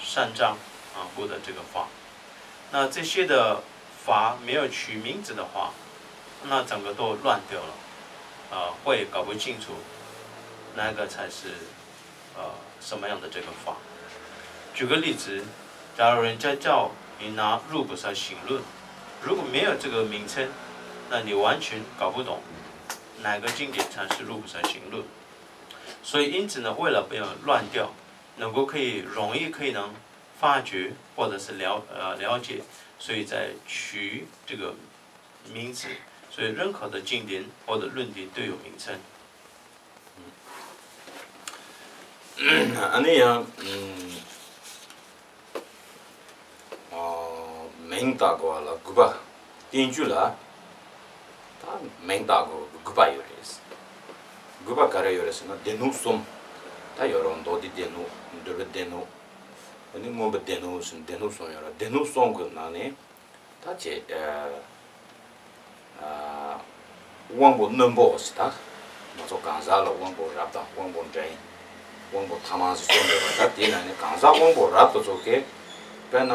三藏啊部的这个法。那这些的法没有取名字的话，那整个都乱掉了，啊，会搞不清楚哪个才是呃什么样的这个法。举个例子，假如人家叫你拿入菩萨行论，如果没有这个名称，那你完全搞不懂哪个经典才是入菩萨行论。所以因此呢，为了不要乱掉，能够可以容易可以能发掘或者是了呃了解，所以才取这个名词。所以任何的经典或者论点都有名称。ཨ་ནི་ཡང་མིང་བཏགས་དགོས་པ་ལ་དགོས་པ། བསྟན་བཅོས་ལ་ད་མིང་བཏགས་དགོས་པའི་དགོས་པ་ཡོད་རེད། དགོས་པ་ག་རེ་ཡོད་རེད་ཟེར་ན། སྡེ་སྣོད་གསུམ་ད་ཡོད་རེད། མདོ་སྡེ་སྡེ་སྣོད། འདུལ་བའི་སྡེ་སྣོད། ཨ་ནི་མངོན་པའི་སྡེ་སྣོད་ཟེར་སྡེ་སྣོད་གསུམ་ཡོད་རེད། སྡེ་སྣོད་གསུམ་གི་ནང་ནས་ད་ཅིག་དབང་པོ་རྣོན་པོ་ཟེར། ད་ང་ཚོ་གང་ཟག་ལ་དབང་པོ་རབ་དང་དབང་པོ་འབྲིང་། དབང་པོ་ཐ་མ་ཟེར་གསུམ་ཡོད་པ། ད་དེའི་ནང་ནས་གང་ཟག་དབང་པོ་རབ་དེ་ཚོ་གིས་དཔེར་ན་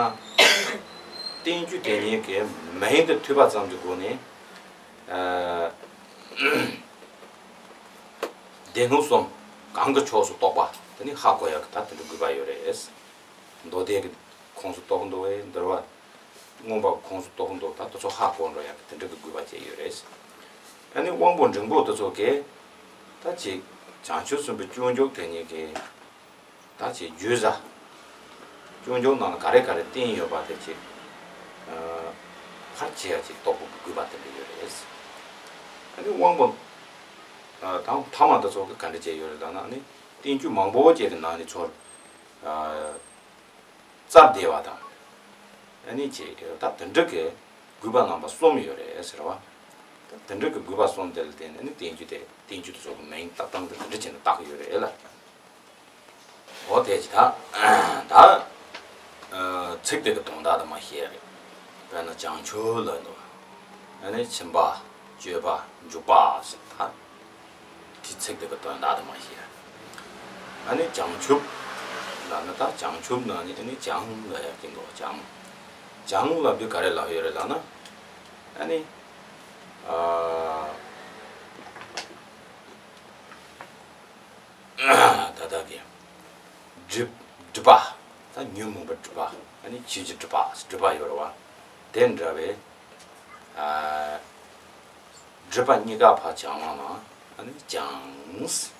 བསྟན་བཅོས་དེ་ཉིད་ཀྱི་མིང་དེ་ཐོས་པ་ཙམ་གྱི་སྒོ་ནས་སྡེ་སྣོད་གསུམ་གང་གི་ཕྱོགས་སུ་གཏོགས་པ་དེ་ནི་ཧ་གོ་ཡག་གི་ད་དེ་འདྲ་དགོས་པ་ཡོད་རེད། མདོ་སྡེ་གི་ཁོངས་སུ་གཏོགས་འདུག་བས། འདུལ་བ་མངོན་པ་ཁོངས་སུ་གཏོགས་འདུག་ད་དེ་ཚོ་ཧ་གོ་འགྲོ་ཡག་གི་དེ་འདྲ་གི་དགོས་པ་བཅས་ཡོད་རེད། ཨ་ནི་དབང་པོ་འབྲིང་པོ་དེ་ཚོ་གིས་ད་ཅིག་བྱང་ཆུབ་སེམས་དཔའི་སྐྱོན་བརྗོད་དེ་ཉིད་ཀྱི་ད་ཅིག་བརྗོད་བྱ། སྐྱོན་བརྗོད་ནང་ལ་ག་རེ་ག་རེ་བསྟན་ཡོད་པ་དེ་ཅིག་ཕར་བྱེད་ཡ་ཅིག་རྟོགས་པའི་དགོས་པ་དེ་འདྲ་ཡོད་རེད། ཨ་ནི་དབང་པོ་དང་ཐ་མ་དེ་ཚོ་གིས་ག་འདྲ་བྱས་ཡོད་རེད་ལབ་ན། ཨ་ནི་བསྟན་བཅོས་མང་པོ་བཅས་ཀྱི་ནང་ནས་ཚུར་བཙལ་བསྡད་པ་དང་། ཨ་ནི་ཅིག་ད་དེ་འདྲ་གི་དགོས་པ་རྣམ་པ་གསུམ་ཡོད་རེད་ཟེར་བ། ད་དེ་འདྲ་གི་དགོས་པ་གསུམ་དེ་ལ་བརྟེན་ནས་ཨ་ནི་བསྟན་བཅོས་དེ་བསྟན་བཅོས་དེ་ཚོ་གི་མིང་བཏགས་སྟངས་དེ་དེ་འདྲ་བྱས་ནས་བཏགས་ཀྱི་ཡོད་རེད་ལ། འོ་དེ་ཅི་ད་ད་ཚིག་དེ་གི་དོན་དག་དེ་མར་བཤད་རེད། དཔེར་ན་བྱང་ཆུབ་ལབ་འདུག་ཨ་ནི་ཕྱིན་པ། སྤྱོད་པ། འཇུག་པ་ཟེར། ད་དེ་ཚིག་དེ་གི་དོན་དག་དེ་མར་བཤད། ཨ་ནི་བྱང་ཆུབ་ལབ་ན། ད་བྱང་ཆུབ་ནང་ནས་ཨ་ནི་བྱང་ལབ་ཡག་གི་འདུག་བྱང་། བྱང་ལབ་དུས་ག་རེ་ལབ་ཡོད་རེད་ལབ་ན། ཨ་ནི་ཨ། ད་ལྟ་གི་སྒྲིབ་སྒྲིབ་པ། ད་ཉོན་མོངས་པའི་སྒྲིབ་པ། ཨ་ནི་ཆོས་ཀྱི་སྒྲིབ་པ་སྒྲིབ་པ་ཡོད་རེད་བ། དེ་འདྲ་བའི་ཨ་སྒྲིབ་པ་གཉིས་ཀ་ཕར་བྱང་བ་ན་ཨ་ནི་བྱང་ཟེར་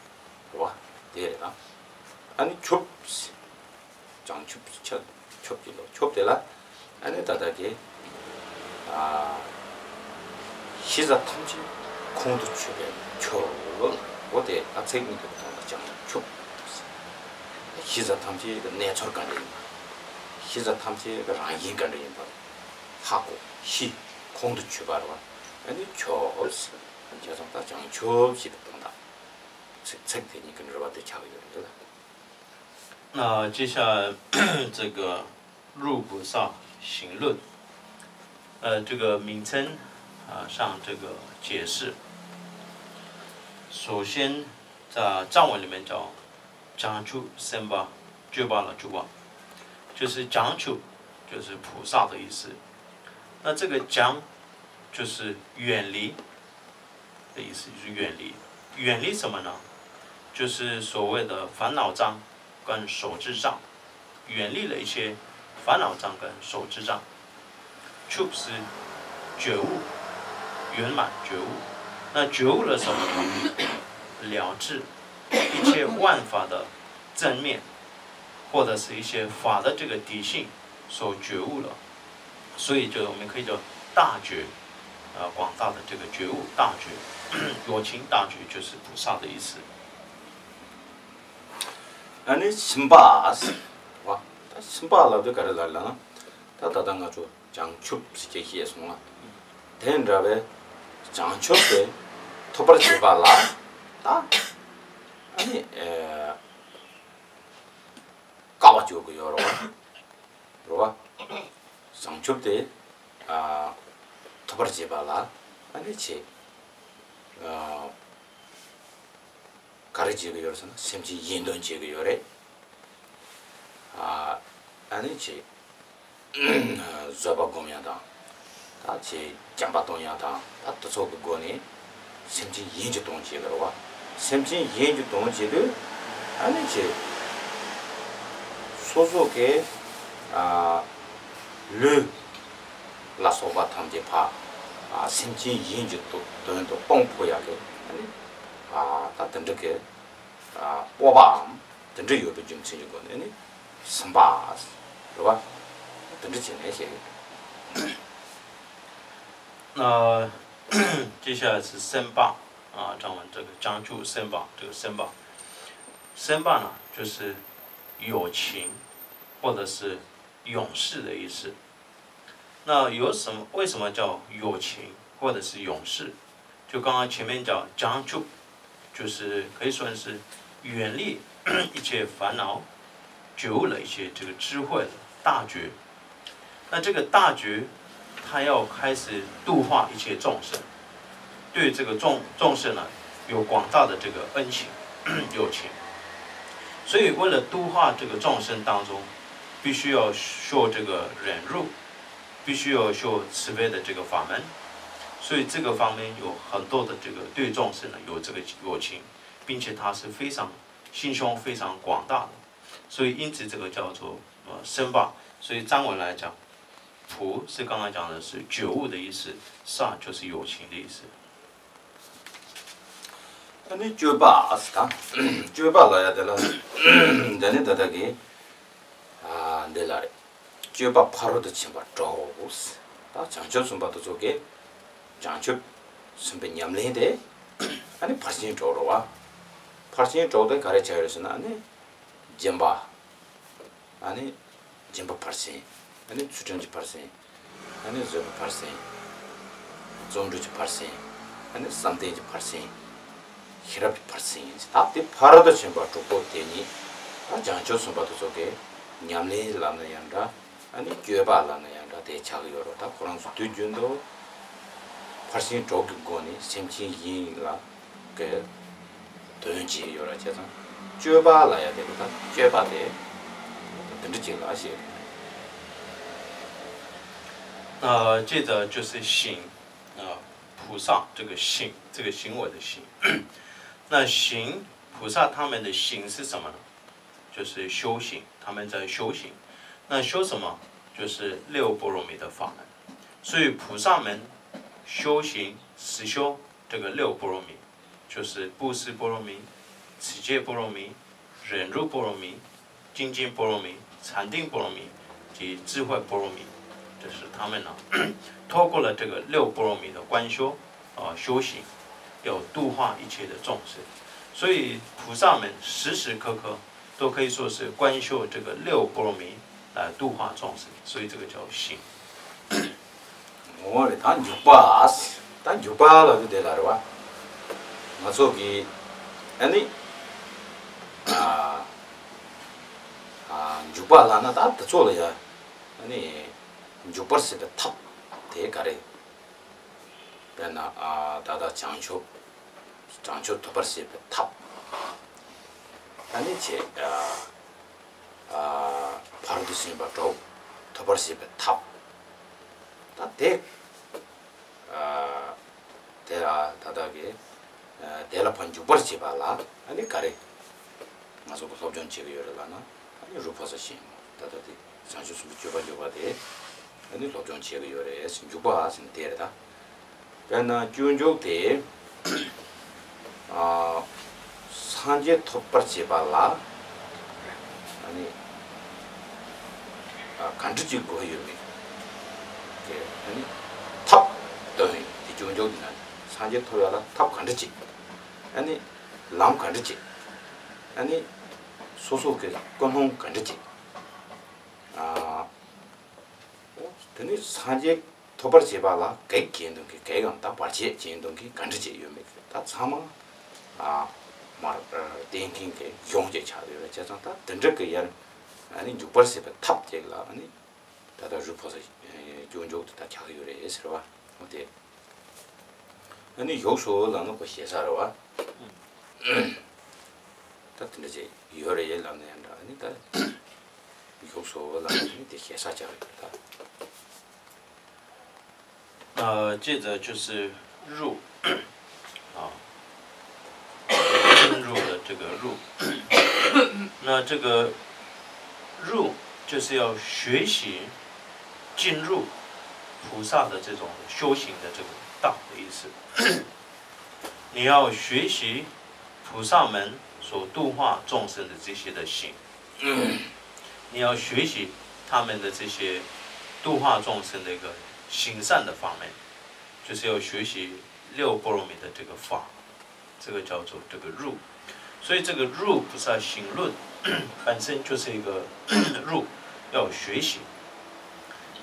བ་དེ་རེད་ད། ཨ་ནི་ཆུབ་ཟེར། བྱང་ཆུབ་ཆ་ཆུབ་ཀྱི་ལོ། ཆུབ་དེ་ལ་ཨ་ནི་ད་ལྟ་གི་ཨ་ཤེས་བྱ་ཐམས་ཅད་ཁོང་དུ་ཆུད་པས་ཆུབ། འོ་དེ་ད་ཚིག་གཉིས་དེ་གི་དོན་ལ་བྱང་ཆུབ། ཤེས་བྱ་ཐམས་ཅད་ཀྱི་གནས་ཚུལ་ག་འདྲ་ཡིན་པ། ཤེས་བྱ་ཐམས་ཅད་ཀྱི་རང་བཞིན་ག་འདྲ་ཡིན་པ་ཧ་གོ་ཤེས། ཁོང་དུ་ཆུད་པ་རེད་བ། ཨ་ནི་ཆུབ། བྱས་ཙང་ད་བྱང་ཆུབ་ཞེས་པའི་དོན་དག་ཚིག་ཚིག་དེ་གཉིས་ཀྱི་འགྲེལ་པ་དེ་ཆགས་ཡོད་རེད་ལ། 那接下来这个入菩萨行论，呃，这个名称啊上这个解释，首先在藏文里面叫 བྱང་ཆུབ་སེམས་དཔའ་སྤྱོད་པ་ལ་སྤྱོད་པ། 就是བྱང་ཆུབ就是菩萨的意思。那这个བྱང就是远离的意思，就是远离。远离什么呢？就是所谓的烦恼障跟手执障，远离了一些烦恼障跟手执障。 Chub 是觉悟，圆满觉悟。那觉悟了什么呢？了知一切万法的真面，或者是一些法的这个底性所觉悟了，所以就我们可以叫大觉，啊，广大的这个觉悟大觉，有情大觉就是菩萨的意思。 ཨ་ནི་ཕྱིན་པ་ཟེར་བ། ད་ཕྱིན་པ་ལབ་དུས་ག་རེ་ལབ་ལབ་ན། ད་ད་ལྟ་ང་ཚོ་བྱང་ཆུབ་ཟེར་གྱི་བཤད་སོང་ལ། དེ་འདྲ་བའི་བྱང་ཆུབ་དེ་ཐོབ་པར་བྱེད་པ་ལ་ད་ཨ་ནི་ཨེ་དཀའ་བ་སྤྱོད་དགོས་ཡོད་རེད་བ། རེད་བ། བྱང་ཆུབ་དེ་ཨ་ཐོབ་པར་བྱེད་པ་ལ་ཨ་ནི་ཆེ་ཨ། ག་རེ་བྱེད་ཀྱི་ཡོད་རེད་ཟེར་ན། སེམས་ཅན་ཡིད་འདོན་བྱེད་ཀྱི་ཡོད་རེད། ཨ་ནི་ཅིག་བཟོད་པ་སྒོམ་ཡ་དང་། ད་ཅིག་བྱམས་པ་གཏོང་ཡ་དང་། ད་དེ་ཚོ་གི་སྒོ་ནས་སེམས་ཅན་ཡིད་ཀྱི་གཏོང་བྱེད་ཀྱི་རེད་བ། སེམས་ཅན་ཡིད་ཀྱི་གཏོང་བྱེད་དུས་ཨ་ནི་ཅིག་སོ་སོ་གི་ཨ་ལུས་ལ་སོགས་པ་ཐམས་ཅད་ཕར་ ཨ་སེམས་ཅན་ཡིན་གྱི་དོན་དུ་གཏོང་ཕོད་ཡག་གི་ཨ་ནི་ཨ་ད་དེ་འདྲ་གི་ཨ་སྤོབས་པའམ་དེ་འདྲ་ཡོད་པའི་རྒྱུ་མཚན་གྱི་སྒོ་ནས་ཨ་ནི་སེམས་དཔའ་རེད་བ། དེ་འདྲ་བྱས་ནས་བཤད་ཡོད། 那接下来是 སེམས་དཔའ 啊，咱们这个讲究 སེམས་དཔའ，这个 སེམས་དཔའ，སེམས་དཔའ呢，就是有情或者是勇士的意思。那有什么？为什么叫有情或者是勇士？就刚刚前面讲讲究，就是可以说是远离一切烦恼，觉悟了一些这个智慧的大觉。那这个大觉，他要开始度化一切众生，对这个众众生呢有广大的这个恩情、友情。所以为了度化这个众生当中，必须要修这个忍辱，必须要修慈悲的这个法门。所以这个方面有很多的这个对众生呢有这个友情，并且他是非常心胸非常广大的。所以因此这个叫做呃 སེམས་དཔའ。所以藏文来讲， ཕུ 是刚刚讲的是觉悟的意思， ས 就是友情的意思。 ཨ་ནི་སྤྱོད་པ་ཟེར་དང་། སྤྱོད་པ་ལ་ཡ་དེ་ལ་འདི་ནི་ད་ལྟ་གི་ཨ་འདི་ལ་རེད། སྤྱོད་པ་ཕ་རོལ་ཏུ་ཕྱིན་པ་དྲུག་ད་བྱང་ཆུབ་སེམས་དཔའ་དེ་ཚོ་གི་བྱང་ཆུབ་སེམས་དཔའི་ཉམས་ལེན་དེ་ཨ་ནི་ཕར་ཕྱིན་དྲུག་རེད་བ། ཕར་ཕྱིན་དྲུག་དེ་ག་རེ་བྱ་ཡོད་ཟེར་ན་ཨ་ནི་སྦྱིན་པ། ཨ་ནི་སྦྱིན་པ་ཕར་ཕྱིན། ཨ་ནི་ཚུལ་ཁྲིམས་ཀྱི་ཕར་ཕྱིན། ཨ་ནི་བཟོད་པ་ཕར་ཕྱིན། བརྩོན་འགྲུས་ཀྱི་ཕར་ཕྱིན། ཨ་ནི་བསམ་གཏན་གྱི་ཕར་ཕྱིན། ཤེས་རབ་ཀྱི་ཕར་ཕྱིན་ཡིན་ཟེར། ད་དེ་ཕ་རོལ་ཏུ་ཕྱིན་པ་དྲུག་པོ་དེ་ཉིད་ད་བྱང་ཆུབ་སེམས་དཔའ་དེ་ཚོ་གི་ཉམས་ལེན་ལབ་ན་ཡང་འདྲ། ཨ་ནི་སྤྱོད་པ་ལབ་ན་ཡང་འདྲ་དེ་ཆགས་ཀྱི་ཡོད་རེད། ད་ཁོ་རང་ཚོ་དུས་རྒྱུན་དུ་ཕར་ཕྱིན་དྲུག་གི་སྒོ་ནས་སེམས་ཅན་ཡིན་ལ། གི་དོན་བྱས་ཡོད་ར་བྱས་ཙང་སྤྱོད་པ་ལ་ཡ་དེ་ལ་ད་སྤྱོད་པ་དེ་དེ་འདྲ་ཅིག་ལ་བཤད། 呃，接着就是行，啊，菩萨这个行，这个行为的行。那行，菩萨他们的行是什么呢？就是修行，他们在修行。那修什么？就是六波罗蜜的法门。所以菩萨们修行实修这个六波罗蜜，就是布施波罗蜜、持戒波罗蜜、忍辱波罗蜜、精进波罗蜜、禅定波罗蜜及智慧波罗蜜，这是他们呢，透过了这个六波罗蜜的观修，呃，修行，要度化一切的众生。所以菩萨们时时刻刻都可以说是观修这个六波罗蜜来度化众生，所以这个叫行。 འོ་རེད། ད་འཇུག་པ། ད་འཇུག་པ་ལབ་དུས་དེ་ལ་རེད་བ། ང་ཚོ་གི་ཨ་ནི་ཨ་ཨ་འཇུག་པ་ལབ་ན་ད་དེ་ཚོ་ལ་ཡ་ཨ་ནི་འཇུག་པར་བྱེད་པའི་ཐབས་དེ་ག་རེ། དཔེར་ན་ཨ་ད་ལྟ་བྱང་ཆུབ། བྱང་ཆུབ་ཐོབ་པར་བྱེད་པའི་ཐབས། ཨ་ནི་ཆེ་ཨ་ཨ་ཕ་རོལ་ཏུ་ཕྱིན་པ་དྲུག་ཐོབ་པར་བྱེད་པའི་ཐབས། ད་དེ་ཨ་དེ་ལ་ད་ལྟ་གི་ཨ་དེ་ལ་ཕར་འཇུག་པར་བྱེད་པ་ལ་ཨ་ནི་ག་རེ་ང་ཚོ་གི་སློབ་སྦྱོང་བྱེད་ཀྱི་ཡོད་རེད་ལབ་ན་ཨ་ནི་རུ་ཕོ་ས་ཞིང་ད་ལྟ་དེ་བྱང་ཆུབ་སེམས་དཔའི་སྤྱོད་པ་འཇུག་པ་དེ། ཨ་ནི་སློབ་སྦྱོང་བྱེད་ཀྱི་ཡོད་རེད་ཟེར། འཇུག་པ་ཟེར་ན་དེ་རེད་ད། དཔེར་ན་སྤྱོད་འཇུག་དེ་ཨ་སངས་རྒྱས་ཐོབ་པར་བྱེད་པ་ལ་ཨ་ནི་ཨ་ག་འདྲ་ཅིག་དགོས་ཡོད་མེད་དེ་ཨ་ནི་ཐབས་སྟོན་ཡོད་དེ། སྤྱོད་འཇུག་དེ་ན་སངས་རྒྱས་ཐོབ་ཡག་ལ་ཐབས་ག་འདྲ་ཅིག་ཨ་ནི་ལམ་ག་འདྲ་ཅིག་ཨ་ནི་སོ་སོ་གི་ཀུན་སློང་ག་འདྲ་ཅིག་ཨ། དེ་ནི་སངས་རྒྱས་ཐོབ་པར་བྱེད་པ་ལ་གེགས་བྱེད་མཁན་གྱི་གེགས་ཡང་དག་བར་ཆད་བྱེད་མཁན་གྱི་ག་འདྲ་བྱེད་ཡོད་མེད་ད་ཚང་མ་ཨ་མར་བསྟན་མཁན་གྱི་གཞུང་ཅིག་ཆགས་ཡོད་རེད། བྱས་ཙང་ད་དེ་འདྲ་གི་ཡར་ཨ་ནི་འཇུག་པར་བྱེད་པའི་ཐབས་ཅིག་ལ་ཨ་ནི་ད་ལྟ་རུ་ཕོ་ས་སྐྱོན་འཇུག་དེ་ད་ཆགས་ཡོད་རེད་ཟེར་བ་འོ་དེ། ཨ་ནི་ཡུགས་སོ་ལབ་ན་ཁོ་ཞེ་ས་རེད་བ། ད་དེ་འདྲ་ཅིག་ཡོད་རེད་ལབ་ན་ཡང་འདྲ། ཨ་ནི་ད་ཡུགས་སོ་ལབ་ན་ནི་དེ་ཞེ་ས་ཆགས་རེད་ད། 呃，接着就是入，啊，进入的这个入。那这个入就是要学习进入，菩萨的这种修行的这个道的意思。你要学习菩萨们所度化众生的这些的行，你要学习他们的这些度化众生的一个行善的方面，就是要学习六波罗蜜的这个法。这个叫做这个入。所以这个入菩萨行论本身就是一个入，要学习。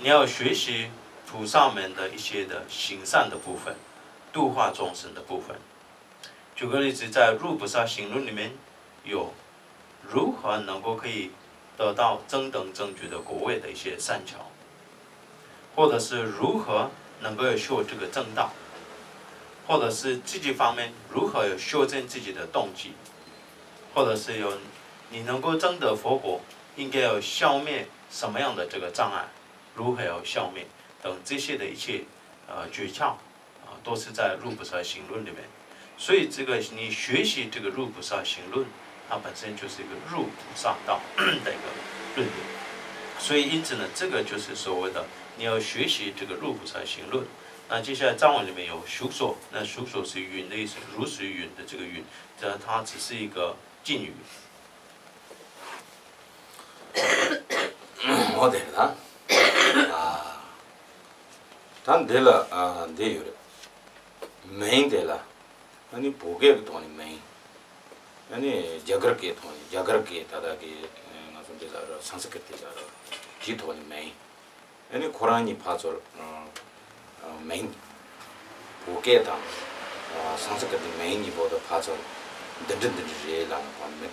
你要学习菩萨们的一些的行善的部分，度化众生的部分。举个例子，在入菩萨行论里面有如何能够可以得到增等正觉的果位的一些善巧，或者是如何能够修这个正道，或者是积极方面如何有修正自己的动机，或者是有你能够证得佛果，应该要消灭什么样的这个障碍，如何要消灭等这些的一切呃诀窍。啊，都是在入菩萨行论里面。所以这个你学习这个入菩萨行论，它本身就是一个入菩萨道的一个论点。所以因此呢，这个就是所谓的你要学习这个入菩萨行论。那接下来藏文里面有熟所，那熟所是云的意思，如是云的这个云，这它只是一个敬语。我对了，啊。ད་འདི་ལ་ཨ་འདི་ཡོད་རེད། མིང་དེ་ལ་ཨ་ནི་བོད་སྐད་ཀྱི་ཐོག་ནས་མིང་། ཨ་ནི་རྒྱ་གར་སྐད་ཐོག་ནས་རྒྱ་གར་སྐད་ད་ལྟ་གི་ང་ཚོ་འདི་ལ་ར་སན་སི་ཀྲིཏ་ལ་ར་དེའི་ཐོག་ནས་མིང་། ཨ་ནི་ཁོ་རང་གཉིས་ཕར་ཚུར་མིང་། བོད་སྐད་དང་སན་སི་ཀྲིཏ་གི་མིང་གཉིས་པོ་དང་ཕར་ཚུར་འདི་འདྲ་འདི་འདྲ་རེད་ལབ་ན་གོ་མེད།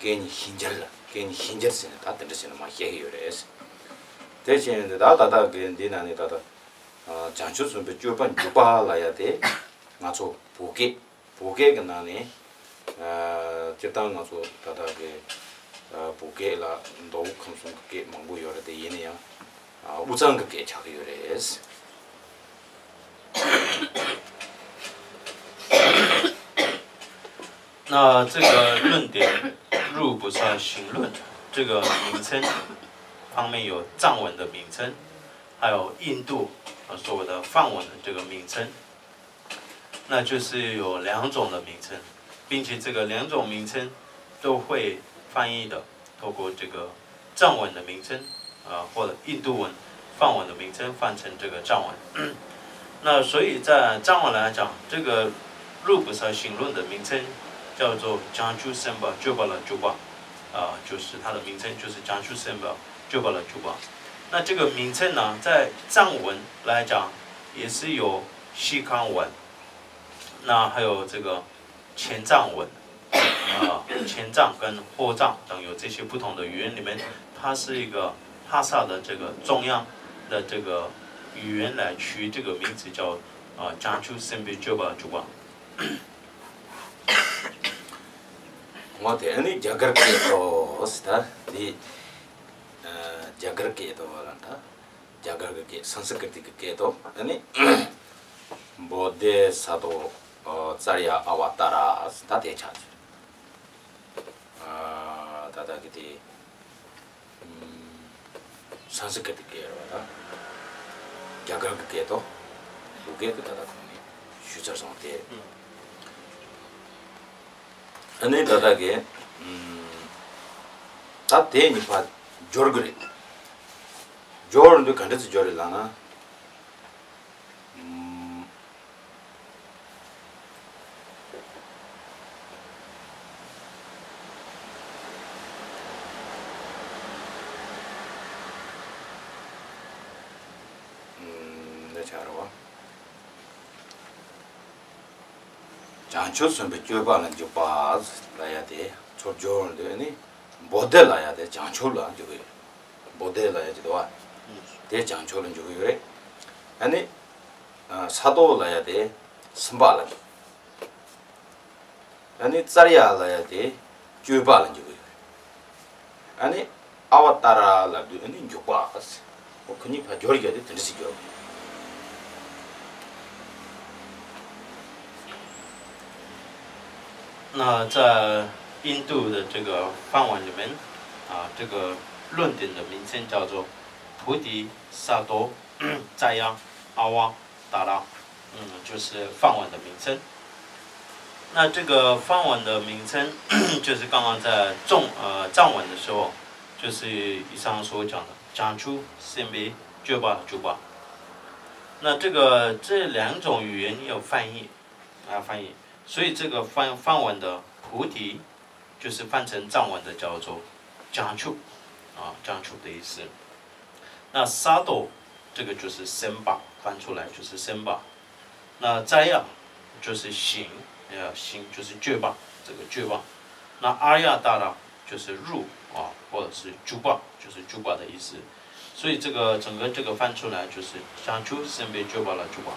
སྐད་གཉིས་ཤན་སྦྱར་ལ་སྐད་གཉིས་ཤན་སྦྱར་ཟེར་ནས་ད་འདི་འདྲ་ཟེར་ནས་མར་བཤད་ཀྱི་ཡོད་རེད། དེ་བཞིན་ད་ད་ལྟ་གི་འདི་ནང་ནས་ད་ལྟ་བྱང་ཆུབ་སེམས་དཔའི་སྤྱོད་པ་འཇུག་པ་ལབ་ཡ་དེ་ང་ཚོ་བོད་སྐད་བོད་སྐད་ཀྱི་ནང་ནས་སྤྱིར་བཏང་ང་ཚོ་ད་ལྟ་གི་བོད་སྐད་ལ་མདོ་དབུས་ཁམས་གསུམ་གྱི་སྐད་མང་པོ་ཡོད་རེད་དེ་ཡིན་ན་ཡང་དབུས་གཙང་གི་སྐད་ཆགས་ཀྱི་ཡོད་རེད།那这个论点入菩萨行论这个名称方面有藏文的名称，还有印度所谓的梵文的这个名称，那就是有两种的名称，并且这个两种名称都会翻译的，透过这个藏文的名称啊，或者印度文、梵文的名称翻成这个藏文。那所以在藏文来讲，这个入菩萨行论的名称叫做 Jangchu Semba Jobala Juba，啊，就是它的名称就是 Jangchu Semba Jobala Juba。那这个名称呢，在藏文来讲也是有西康文，那还有这个 前藏文，啊，前藏跟后藏等有这些不同的语言里面，它是一个哈萨的这个中央的这个语言来取这个名字叫啊 Jangchu Sembe Juba Juba。我对你讲个给多是的，你呃讲个给多了的。རྒྱ་གར་གྱི་སྐད་སན་སི་ཀྲིཏ་གི་སྐད་དུ་ཨ་ནི་བོ་དྷི་ས་ཏྭ་ཙརྱ་ཨ་བ་ཏཱ་ར་ད་དེ་ཆགས་ཀྱི། ད་ལྟ་གི་དེ་སན་སི་ཀྲིཏ་གི་སྐད་རེད་བ། ད་རྒྱ་གར་གྱི་སྐད་དུ་བོད་སྐད་དུ་ད་ལྟ་གོང་ནས་ཞུས་ཚར་སོང་སྟེ། ཨ་ནི་ད་ལྟ་གི་ད་དེ་གཉིས་ཕར་སྦྱོར་གི་རེད། སྦྱོར་འདི་ག་འདྲ་ཅིག་སྦྱོར་རེད་ལབ་ན། འདི་ཆགས་རེད་བ། བྱང་ཆུབ་སེམས་དཔའི་སྤྱོད་པ་ལ་འཇུག་པ་ལབ་ཡ་དེ་ཚུར་སྦྱོར་འདོད་ནི་བོ་དྷི་ལབ་ཡ་དེ་བྱང་ཆུབ་ལ་འཇུག་གི་ཡོད། བོ་དྷི་ལབ་ཡ་ཅིག་འདུག་བ། དེ་བྱང་ཆུབ་ལ་འཇུག་གི་ཡོད་རེད། ཨ་ནི་ས་ཏྭ་ལབ་ཡ་དེ་སེམས་པ་ལ་འཇུག་ཨ་ནི་ཙརྱ་ལབ་ཡ་དེ་སྤྱོད་པ་ལ་འཇུག་གི་ཡོད་རེད། ཨ་ནི་ཨ་བ་ཏཱ་ར་ལབ་དུས་ཨ་ནི་འཇུག་པ། འོ་ཁོ་གཉིས་ཕར་སྦྱོར་རྒྱག་དུས་དེ་འདྲ་ཞིག་སྦྱོར། 那在印度的这个梵文里面，啊，这个论点的名称叫做菩提萨埵。在呀、阿哇、达拉，嗯，就是梵文的名称。那这个梵文的名称，就是刚刚在藏呃藏文的时候，就是以上所讲的讲出、圣杯、九八、九八。那这个这两种语言也有翻译啊翻译，所以这个梵梵文的菩提就是翻成藏文的叫做讲出啊讲出的意思。那 sato 这个就是 sempa，翻出来就是 sempa。那 zaya 就是醒，呃醒就是觉吧，这个觉吧。那 arya tara 就是入啊，或者是 juba 就是 juba 的意思。所以这个整个这个翻出来就是讲出圣杯觉吧了 juba。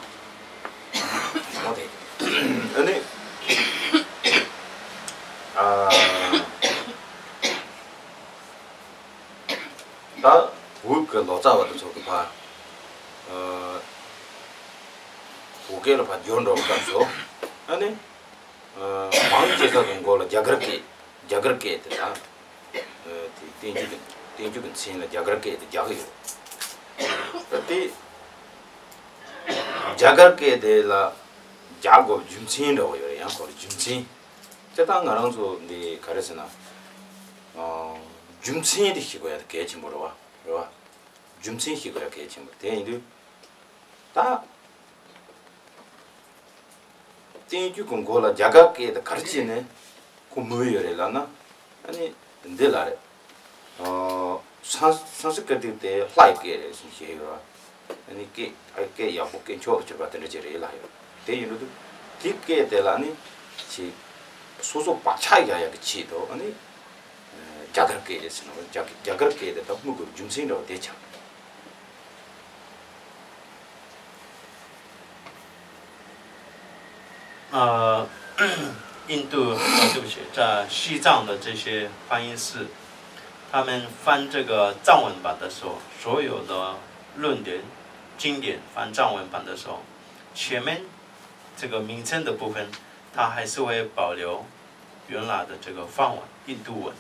OK，ཨ་ནི་ཨ། ད་བོད་ཀྱི་ལོ་ཙཱ་བ་དེ་ཚོ་གི་ཕ་བོད་སྐད་ལ་ཕ་བསྒྱུར་འགྲོ་བའི་སྐབས་སུ་ཨ་ནི་མང་ཆེ་ས་གི་མགོ་ལ་རྒྱ་གར་སྐད་རྒྱ་གར་སྐད་དེ་ད་དེ་བསྟན་བཅོས་ཀྱི་བསྟན་བཅོས་ཀྱི་མཚན་ལ་རྒྱ་གར་སྐད་དེ་རྒྱག་གི་ཡོད། ད་དེ་རྒྱ་གར་སྐད་དེ་ལ་རྒྱག་དགོས་པའི་རྒྱུ་མཚན་འདྲ་བོ་ཡོད་རེད། ཡང་ཁོ་ལ་རྒྱུ་མཚན། དེ་ད་ང་རང་ཚོ་འདི་ག་རེ་ཟེར་ན། ཨ། རྒྱུ་མཚན་དེ་ཤེས་དགོས་ཡ་དེ་གལ་ཆེན་པོ་རེད་བ། རེད་བ། རྒྱུ་མཚན་ཤེས་དགོས་ཡ་གལ་ཆེན་པོ་རེད། དེ་ཡིན་དུས་ད་བསྟན་བཅོས་ཀྱི་མགོ་ལ་རྒྱ་གར་སྐད་དེ་ག་རེ་བྱས་ནས་ཁོ་མོས་ཡོད་རེད་ལབ་ན། ཨ་ནི་འདི་ལ་རེད། ཨོ། སན་སན་སི་ཀྲི་ཏིག་དེ་ལྷ་ཡི་སྐད་རེད་ཟེར་བཤད་ཡོད་ར། ཨ་ནི་སྐད་ཨ་སྐད་ཡག་པོ་སྐད་མཆོག་ཏུ་གྱུར་པ་དེ་འདྲ་ཅིག་རེད་ལབ་ཡོད། དེ་ཡིན་དུས་དེ་སྐད་དེ་ལ་ཨ་ནི་ཅིག་སོ་སོ་བག་ཆགས་རྒྱག་ཡག་གི་ཆེད་དུ་ཨ་ནི་རྒྱ་གར་སྐད་རེད་ཟེར་ན་རྒྱ་རྒྱ་གར་སྐད་དེ་ད་དམིགས་དགོས་རྒྱུ་མཚན་འདྲ་བོ་དེ་ཆགས།呃，印度，呃，对不起，在西藏的这些翻译师，他们翻这个藏文版的时候，所有的论点、经典翻藏文版的时候，前面这个名称的部分，它还是会保留原来的这个梵文、印度文。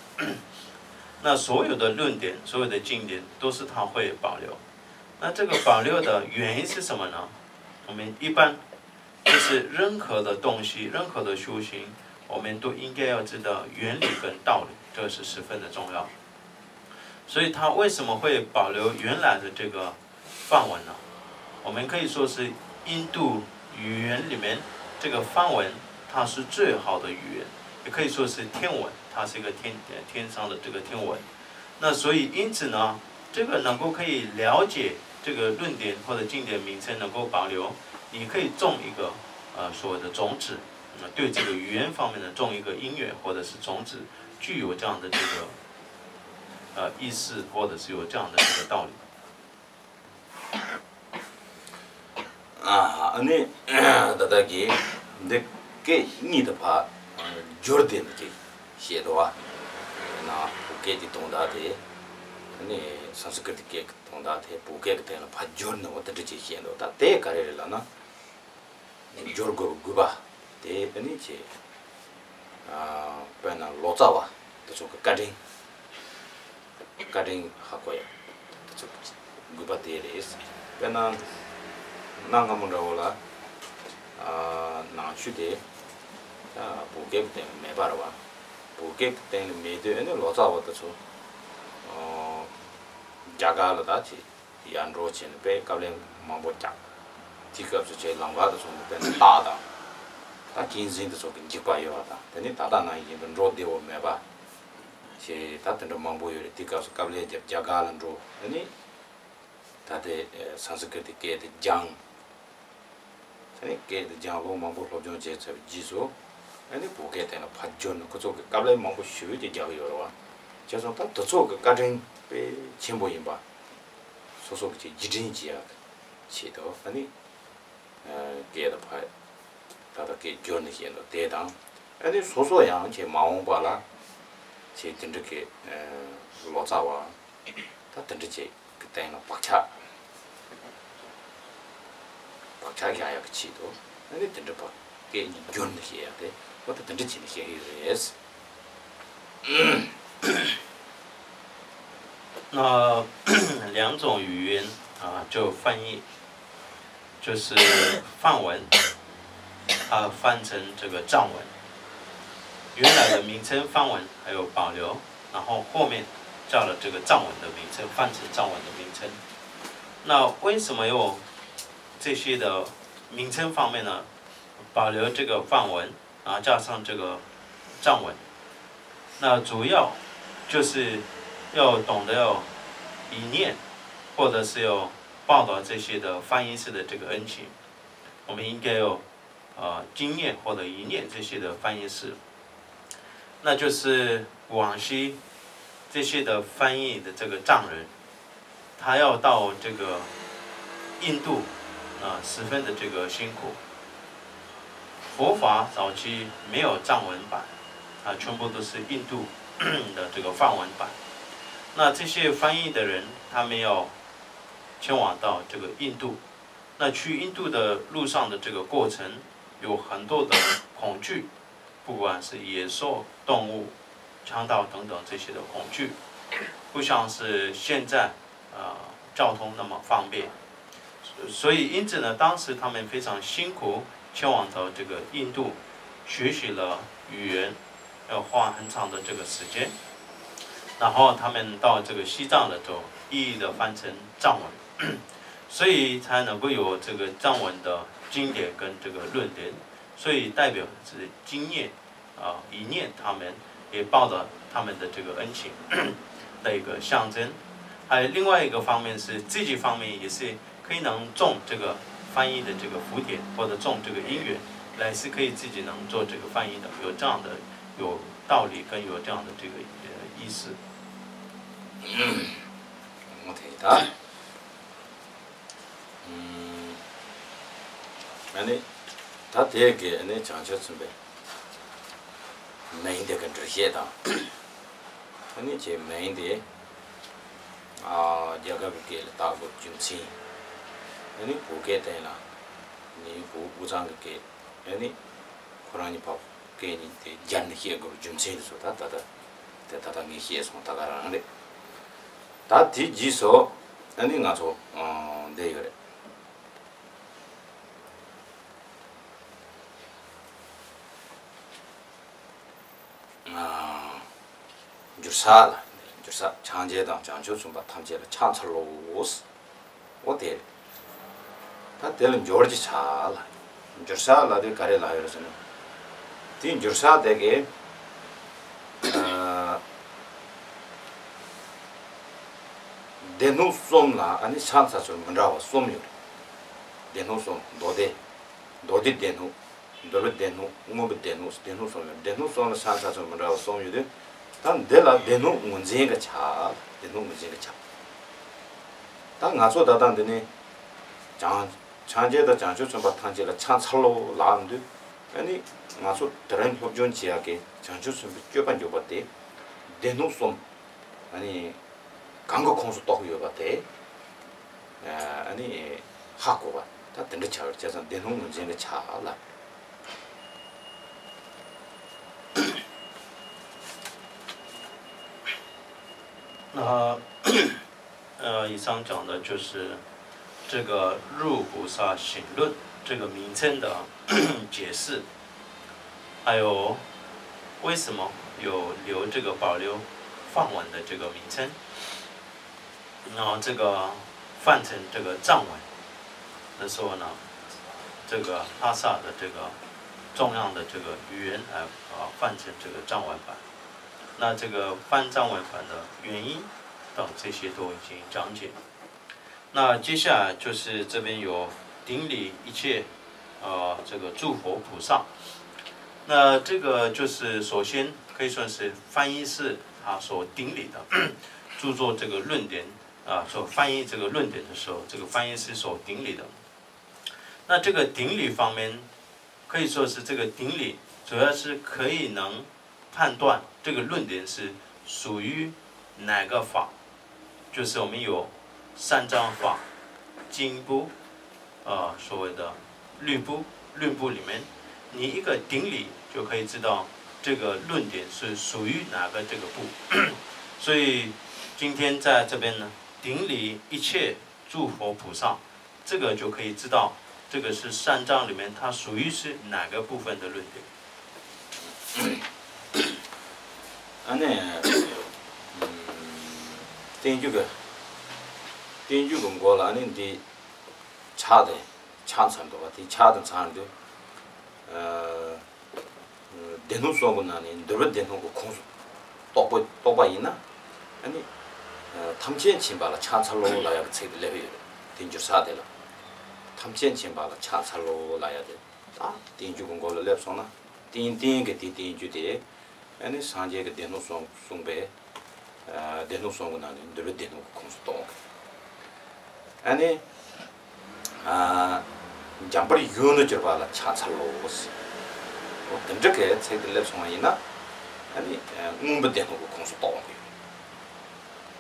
那所有的论点、所有的经典都是它会保留。那这个保留的原因是什么呢？我们一般就是任何的东西、任何的修行，我们都应该要知道原理跟道理，这是十分的重要。所以它为什么会保留原来的这个梵文呢？我们可以说是印度语言里面这个梵文，它是最好的语言，也可以说是天文，它是一个天天上的这个天文。那所以因此呢，这个能够可以了解这个论点或者经典名称能够保留，你可以种一个呃所谓的种子，呃对这个语言方面的种一个因缘或者是种子，具有这样的这个呃意思，或者是有这样的这个道理。 ཨ་ནི་ད་ལྟ་གི་འདི་སྐད་གཉིས་དུ་ཕར་སྦྱོར་དེ་འདི་གི་བཤད་དོ་བ། ན་བོད་སྐད་ཀྱི་དོན་དག་དེ་ཨ་ནི་སཾ་སྐྲྀ་ཏ་སྐད་ཀྱི་དོན་དག་དེ་བོད་སྐད་ཀྱི་སྟེང་ལ་ཕར་སྦྱོར་ནས་འོ་དེ་འདྲ་ཅིག་བཤད་འདུག་ད་དེ་ག་རེ་རེད་ལབ་ན། སྦྱོར་དགོས་པའི་དགོས་པ་དེ་ཨ་ནི་ཅི། དཔེར་ན་ལོ་ཙཱ་བ་དེ་ཚོ་གི་བཀའ་དྲིན། བཀའ་དྲིན་ཧ་གོ་ཡ། དེ་ཚོ་གི་དགོས་པ་དེ་རེད། དཔེར་ན་གནའ་སྔ་མོ་འདྲ་བོ་ལ་ནང་ཆོས་དེ་བོད་སྐད་ཀྱི་སྟེང་ལ་མེད་པ་རེད་བ། བོད་སྐད་ཀྱི་སྟེང་ལ་མེད་དུས་ཨ་ནི་ལོ་ཙཱ་བ་དེ་ཚོ་རྒྱ་གར་ལ་ད་ཅི། ཡར་འགྲོ་བྱས་ནས་དཔེ་དཀའ་ལས་མང་པོ་བརྒྱབ། དེའི་སྐབས་སུ་ཁྱེད་ལམ་ཁ་དེ་ཚོ་ནས་དཔེར་ན་སྟག་དང་། ད་གཅན་གཟན་དེ་ཚོ་གི་འཇིགས་པ་ཡོད་པ་དང་དེ་ནི་ད་ལྟ་ནང་བཞིན་དུ་འགྲོ་བདེ་བོ་མེད་པ། ཞེས་ད་དེ་འདྲ་མང་པོ་ཡོད་རེད། དེའི་སྐབས་སུ་དཀའ་ལས་བརྒྱབ་རྒྱ་གར་ལ་འགྲོ་དེ་ནི། ད་ལྟའི་སཾ་སྐྲྀ་ཏ་སྐད་དེ་སྦྱངས། དེ་ནས་སྐད་དེ་སྦྱངས་ལོ་མང་པོ་སློབ་སྦྱོང་བྱས་ཚར་བའི་རྗེས་སུ། ཨ་ནི་བོད་སྐད་དེ་ལ་ཕར་བསྒྱུར་ནས་ཁོ་ཚོ་གི་དཀའ་ལས་མང་པོ་ཞེ་པོ་ཅིག་རྒྱག་གི་ཡོད་རེད་བ། བྱས་ཙང་ད་དེ་ཚོ་གི་བཀའ་དྲིན་དཔེ་ཆེན་པོ་ཡིན་པ། སོ་སོ་གི་ཅིག་རྗེས་དྲན་བྱེད་ཡག་གི་ཆེད་དུ་ཨ་ནི། སྐད་དེ་ཕར་ད་ལྟ་སྐད་བསྒྱུར་ནས་བཤད་འདུག་དེ་དང་། ཨ་ནི་སོ་སོ་ཡང་ཁྱེད་མ་འོངས་པ་ལ་ཁྱེད་དེ་འདྲ་གི་ལོ་ཙཱ་བ། ད་དེ་འདྲ་ཅིག་གི་སྟེང་ལ་བག་ཆགས། བག་ཆགས་བཞག་ཡག་གི་ཆེད་དུ་ཨ་ནི་དེ་འདྲ་བ་སྐད་གཉིས་བསྒྱུར་ནས་བཤད་ཡག་དེ་འོ་ད་དེ་འདྲ་བྱས་ནས་བཤད་ཀྱི་ཡོད་རེད། 那两种语言，啊，就翻译，就是梵文，它翻成这个藏文。原来的名称梵文还有保留，然后后面加了这个藏文的名称，翻成藏文的名称。那为什么有这些的名称方面呢？保留这个梵文，啊，加上这个藏文，那主要就是要懂得要一念，或者是要报答这些的翻译师的这个恩情。我们应该有呃经念或者一念这些的翻译师。那就是往昔这些的翻译的这个藏人，他要到这个印度啊，十分的这个辛苦。佛法早期没有藏文版，啊，全部都是印度的这个梵文版。那这些翻译的人，他们要前往到这个印度，那去印度的路上的这个过程有很多的恐惧，不管是野兽、动物、强盗等等这些的恐惧，不像是现在呃交通那么方便。所以因此呢，当时他们非常辛苦前往到这个印度，学习了语言，要花很长的这个时间。然后他们到这个西藏了之后，一一的翻成藏文，所以才能够有这个藏文的经典跟这个论点。所以代表是经验啊，一念他们也报答他们的这个恩情的一个象征。还有另外一个方面是积极方面，也是可以能种这个翻译的这个福田，或者种这个因缘，来是可以自己能做这个翻译的，有这样的有道理跟有这样的这个呃意思。 ང་དེ་ད། ཨ་ནི། ད་དེ་གའི་ཨ་ནི་བྱང་ཆུབ་སེམས་དཔའི་མིང་དེ་གི་འགྲེལ་བཤད་དང་། ཨ་ནི་ཁྱེད་མིང་དེ་ཨ་རྒྱ་གར་གྱི་སྐད་ལ་བཏགས་དགོས་རྒྱུ་མཚན། ཨ་ནི་བོད་སྐད་སྟེང་ལ་ནི་བོད་དབུས་གཙང་གི་སྐད་ཨ་ནི་ཁོ་རང་གཉིས་བབ་སྐད་གཉིས་དེ་སྦྱར་ནས་བཤད་དགོས་རྒྱུ་མཚན་དེ་ཚོ་ད་ད་ད་དེ་ད་ད་ངས་བཤད་སོང་། ད་ག་རང་རེད། ད་དེ་རྗེས་སུ་ཨ་ནི་ང་ཚོ་འདི་ཡོད་རེད། འགྱུར་ས་ལ། འགྱུར་ས། སངས་རྒྱས་དང་བྱང་ཆུབ་སེམས་དཔའ་ཐམས་ཅད་ལ་ཕྱག་འཚལ་ལོ། འོ་དེ་རེད། ད་དེ་ལ་འགྱུར་གྱི་ཆ་ལ། འགྱུར་ས་ལ་དེ་ག་རེ་ལ་ཡོད་ཟེར་ན། དེ་འགྱུར་ས་དེ་གའི་སྡེ་སྣོད་གསུམ་ལ་ཨ་ནི་ཕྱག་འཚལ་ཚུལ་མི་འདྲ་བ་གསུམ་ཡོད་རེད། སྡེ་སྣོད་གསུམ། མདོ་སྡེ། མདོ་སྡེ་སྡེ་སྣོད། འདོད་པའི་སྡེ་སྣོད། མངོན་པའི་སྡེ་སྣོད། སྡེ་སྣོད་གསུམ་ཡོད། སྡེ་སྣོད་གསུམ་ལ་ཕྱག་འཚལ་ཚུལ་མི་འདྲ་བ་གསུམ་ཡོད་དུས། ད་འདི་ལ་སྡེ་སྣོད་ངོས་འཛིན་གྱི་ཆ། སྡེ་སྣོད་ངོས་འཛིན་གྱི་ཆ། ད་ང་ཚོ་ད་ལྟ་འདི་ནས་བྱང་སངས་རྒྱས་དང་བྱང་ཆུབ་སེམས་དཔའ་ཐམས་ཅད་ལ་ཕྱག་འཚལ་ལོ་ལབ་དུས། ཨ་ནི་ང་ཚོ་དེ་རིང་སློབ་སྦྱོང་བྱེད་ཡག་གི་བྱང་ཆུབ་སེམས་དཔའི་སྤྱོད་པ་འཇུག་པ་དེ་སྡེ་སྣོད་གསུམ། ཨ་ནི། གང་གི་ཁོངས་སུ་གཏོགས་ཡོད་པ་དེ། ཨ་ནི། ཧ་གོ་བ་ད་དེ་འདྲ་ཆགས་ཡོད། བྱས་ཙང་སྡེ་སྣོད་ངོས་འཛིན་གྱི་ཆ་ལ། 那呃，以上讲的就是这个入菩萨行论这个名称的解释。 还有为什么有留这个保留梵文的这个名称，然后这个翻成这个藏文的时候呢，这个拉萨的这个重要的这个语言来啊翻成这个藏文版，那这个翻藏文版的原因等这些都已经讲解。 那接下来就是这边有顶礼一切呃这个诸佛菩萨。那这个就是首先可以说是翻译师他所顶礼的，著作这个论点啊，所翻译这个论点的时候，这个翻译师所顶礼的。那这个顶礼方面，可以说是这个顶礼主要是可以能判断这个论点是属于哪个法，就是我们有三藏法、经部，呃，所谓的律部、论部里面，你一个顶礼就可以知道这个论点是属于哪个这个部。所以今天在这边呢，顶礼一切诸佛菩萨，这个就可以知道这个是三藏里面它属于是哪个部分的论点。 ཨ་ནི། བསྟན་བཅོས་ཀྱི། བསྟན་བཅོས་ཀྱི་མགོ་ལ་ཨ་ནི་འདི་ཕྱག་དེ་ཕྱག་འཚལ་འདུག་པ། དེ་ཕྱག་དེ་འཚལ་དུས། སྡེ་སྣོད་གསུམ་གྱི་ནང་ནས་འདུལ་བའི་སྡེ་སྣོད་ཀྱི་ཁོངས་སུ་གཏོགས་པ་གཏོགས་པ་ཡིན་ན། ཨ་ནི། ཐམས་ཅད་མཁྱེན་པ་ལ་ཕྱག་འཚལ་ལོ་ལབ་ཡག་གི་ཚིག་དེ་སླེབས་ཡོད་རེད། དེ་འགྱུར་ས་དེ་ལ། ཐམས་ཅད་མཁྱེན་པ་ལ་ཕྱག་འཚལ་ལོ་ལབ་ཡག་དེ། ད་བསྟན་བཅོས་ཀྱི་མགོ་ལ་སླེབས་སོང་ན། ཏན་ཏན་གྱི་དེ་བསྟན་བཅོས་དེ། ཨ་ནི་སངས་རྒྱས་ཀྱི་སྡེ་སྣོད་གསུམ་གསུངས་པས། སྡེ་སྣོད་གསུམ་གྱི་ནང་ནས་འདུལ་བའི་སྡེ་སྣོད་ཀྱི་ཁོངས་སུ་གཏོགས། ཨ་ནི། འཇམ་དཔལ་ཡུལ་དུ་གྱུར་པ་ལ་ཕྱག་འཚལ་ལོ། འོ་དེ་འདྲ་གི་ཚིག་དེ་སླེབས་སོང་བ་ཡིན་ན། ཨ་ནི། མངོན་པའི་སྡེ་སྣོད་ཀྱི་ཁོངས་སུ་གཏོགས་ཡོང་གི་ཡོད།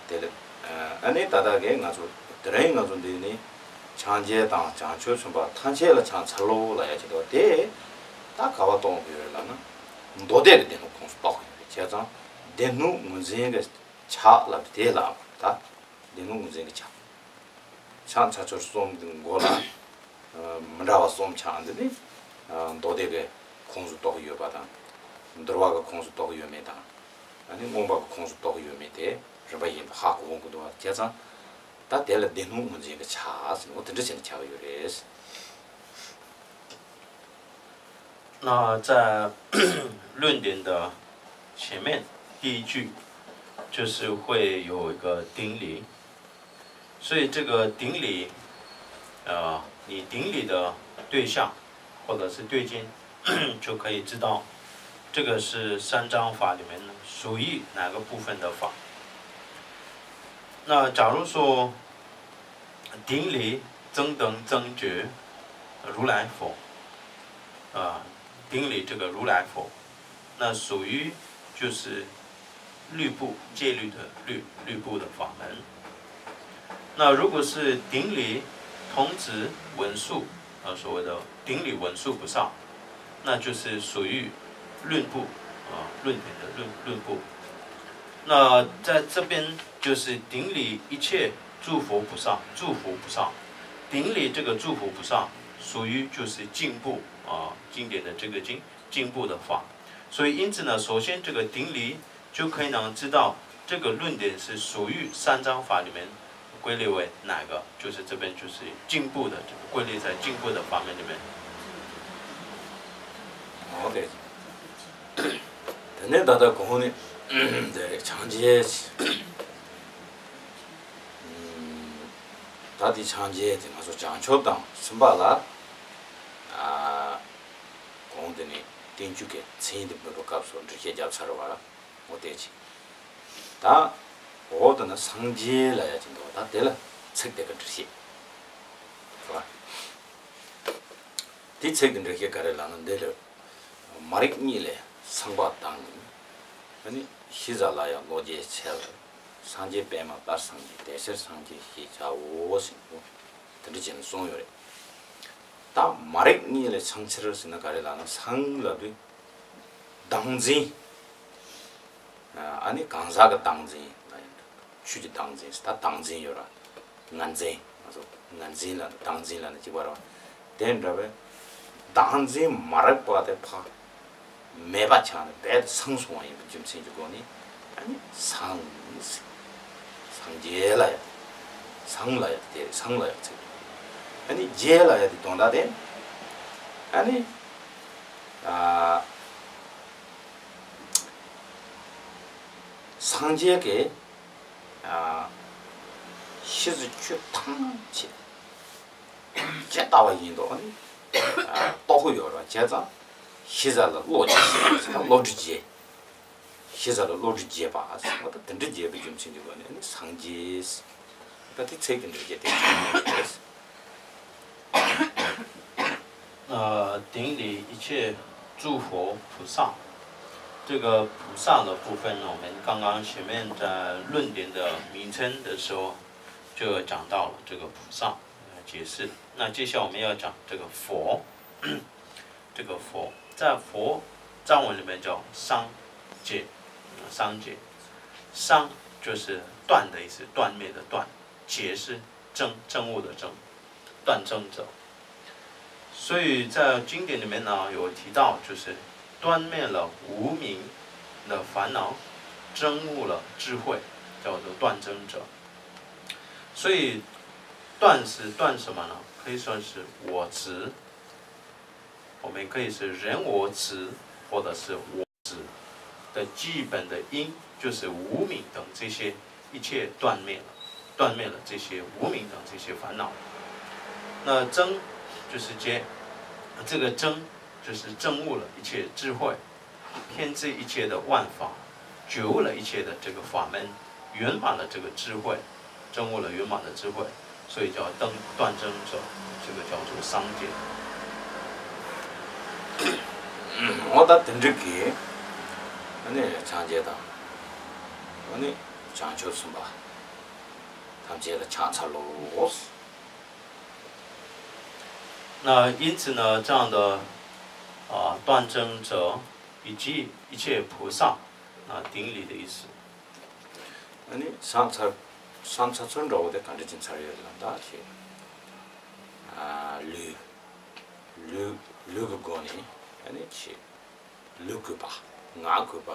དེ་ལ། ཨ་ནི་ད་ལྟ་གི་ང་ཚོ་དེ་རིང་ང་ཚོ་འདི་ནི། སངས་རྒྱས་དང་བྱང་ཆུབ་སེམས་དཔའ་ཐམས་ཅད་ལ་ཕྱག་འཚལ་ལོ་ལབ་ཡ་ཅིག་འདུག་དེ་ད་ག་བ་གཏོགས་ཡོད་རེད་ལབ་ན། མདོ་སྡེ་གི་སྡེ་སྣོད་ཁོངས་སུ་གཏོགས་ཡོད་རེད། བྱས་ཙང་སྡེ་སྣོད་ངོས་འཛིན་གྱི་ཕྱག་ལབ་དེ་ལ་ད་སྡེ་སྣོད་ངོས་འཛིན་གྱི་ཕྱག་ཕྱག་འཚལ་སྦྱོར་གསུམ་གྱི་མགོ་ལ། མི་འདྲ་བ་གསུམ་ཕྱག་འདི་ནི། མདོ་སྡེ་གི་ཁོངས་སུ་གཏོགས་ཡོད་པ་དང་། འདུལ་བ་གི་ཁོངས་སུ་གཏོགས་ཡོད་མེད་དང་། ཨ་ནི་མངོན་པ་གི་ཁོངས་སུ་གཏོགས་ཡོད་མེད་དེ་རིམ་པ་བཞིན་དུ་ཧ་གོ་འོང་གི་འདུག་བ། བྱས་ཙང་། ད་དེ་ལ་སྡེ་སྣོད་ངོས་འཛིན་གྱི་ཕྱག་ཟེར་ནས་འོ་དེ་འདྲ་བྱས་ནས་ཆགས་ཀྱི་ཡོད་རེད། 那在论点的前面第一句，就是会有一个顶礼，所以这个顶礼，呃，你顶礼的对象或者是对境，就可以知道这个是三藏法里面属于哪个部分的法。那假如说顶礼增等增觉如来佛，啊，顶礼这个如来佛，那属于就是律部戒律的律律部的法门。那如果是顶礼童子文殊，啊，所谓的顶礼文殊菩萨，那就是属于论部，啊，论点的论论部。那在这边就是顶礼一切诸佛菩萨，诸佛菩萨，顶礼这个诸佛菩萨属于就是经部，啊，经典的这个经经部的法。所以因此呢，首先这个顶礼就可以能知道这个论点是属于三藏法里面归类为哪个，就是这边就是经部的，这个归类在经部的法门里面。好的。དེ་ནས་ད་ལྟ་གོང་ནས་དེ་རེད། སངས་རྒྱས། ད་དེ་སངས་རྒྱས་དེ་ང་ཚོ་བྱང་ཆུབ་དང་སེམས་དཔའ་ལ། གོང་དེ་ནས་བསྟན་བཅོས་ཀྱི་མཚན་དེ་འབོད་པའི་སྐབས་སུ་འགྲེལ་བཤད་བརྒྱབ་ཚར་བ། འོ་དེ་ཅི། ད། འོ་ད་ནི་སངས་རྒྱས་ལབ་ཡ་ཅིག་འདུག་ད་དེ་ལ་ཚིག་དེ་ག་འགྲེལ་བཤད། རེད་བ། དེ་ཚིག་དེ་འགྲེལ་བཤད་ག་རེ་ལབ་ན་འདི་རེད། མ་རིག་གཉིད་ལས་སངས་པ་དང་། ཨ་ནི་ཤེས་བྱ་ལ་ཡང་བློ་རྗེས་འཆལ། སངས་རྒྱས་པདྨ་བསྟར་སངས་རྒྱས། དེ་ཕྱིར་སངས་རྒྱས་ཞེས་བྱའོ་ཟེར་འདུག་དེ་འདྲ་བྱས་ནས་གསུངས་ཡོད་རེད། ད་མ་རིག་གཉིད་ལས་སངས་ཕྱིར་ཟེར་ན་ག་རེ་ལབ་ན། སངས་ལབ་དུས་བདག་འཛིན། ཨ་ནི་གང་ཟག་གི་བདག་འཛིན་ལ་ཡང་། ཆོས་ཀྱི་བདག་འཛིན་ཟེར། ད་བདག་འཛིན་ཡོད་ར། ངར་འཛིན། ང་ཚོ་ངར་འཛིན་ལ་བདག་འཛིན་ལ་ནི་གཅིག་པ་ར། དེ་འདྲ་བའི་བདག་འཛིན་མ་རིག་པ་དེ་ཕར་མེད་པ་ཆགས་ནས་རྦད་དེ་སངས་སོང་བ་ཡིན་པའི་རྒྱུ་མཚན་གྱི་སྒོ་ནས། ཨ་ནི་སངས་ཟེར། སངས་རྒྱས་ལབ་ཡ། སངས་ལབ་ཡ་དེ། སངས་ལབ་ཡ་ཚིག་ཨ་ནི་རྒྱས་ལབ་ཡ་དེ་དོན་དག་དེ། ཨ་ནི། ཨ། སངས་རྒྱས་ཀྱི། ཨ། ཤེས་བྱ་ཆོས་ཐམས་ཅད་ཇི་ལྟ་བ་བཞིན་དུ་ནི། ཨ། རྟོགས་ཀྱི་ཡོད་རེད་བ། བྱས་ཙང་ཤེས་བྱ་ལ་བློ་རྗེས་ཟེར་ན་བློ་གྲོས་རྗེས། ཤེས་བྱ་ལ་བློ་གྲོས་རྗེས་པ་ཟེར་བ་དང་། དེ་འདྲ་རྗེས་པའི་རྒྱུ་མཚན་གྱི་སྒོ་ནས་ནི་སངས་རྒྱས། ད་དེ་ཚིག་དེ་འདྲ་རྗེས་དེ་ཆགས་ཡོད་རེད། 呃，顶礼一切诸佛菩萨。这个菩萨的部分呢，我们刚刚前面在论点的名称的时候就有讲到了这个菩萨，呃，解释。那接下来我们要讲这个佛，这个佛在佛藏文里面叫桑杰，桑杰，桑就是断的意思，断灭的断，杰是证，证悟的证，断证者。所以在经典里面呢，有提到，就是断灭了无明的烦恼，证悟了智慧，叫做断证者。所以断是断什么呢？可以说是我执，我们可以是人我执，或者是我执的基本的因，就是无明等这些一切断灭了，断灭了这些无明等这些烦恼。那证就是觉，这个证就是证悟了一切智慧，偏知一切的万法，觉悟了一切的这个法门，圆满了这个智慧，证悟了圆满的智慧，所以叫断，断证者，这个叫做商解。འོ་ད་དེ་འདྲ་གི་ཨ་ནི་སངས་རྒྱས་དང་ཨ་ནི་བྱང་ཆུབ་སེམས་དཔའ་ཐམས་ཅད་ལ་ཕྱག་འཚལ་ལོ།那因此呢，这样的啊断证者以及一切菩萨啊顶礼的意思。 ཨ་ནི་ཕྱག་འཚལ་ཕྱག་འཚལ་ཚུལ་འདྲ་བོ་དེ་ག་འདྲ་ཅིག་འཚལ་ཡོད་ལ་ད་ཞེས། ལུས་ལུས་ལུས་ཀྱི་སྒོ་ནས་ཨ་ནི་ཆེ། ལུས་གུས་པ། ངག་གུས་པ།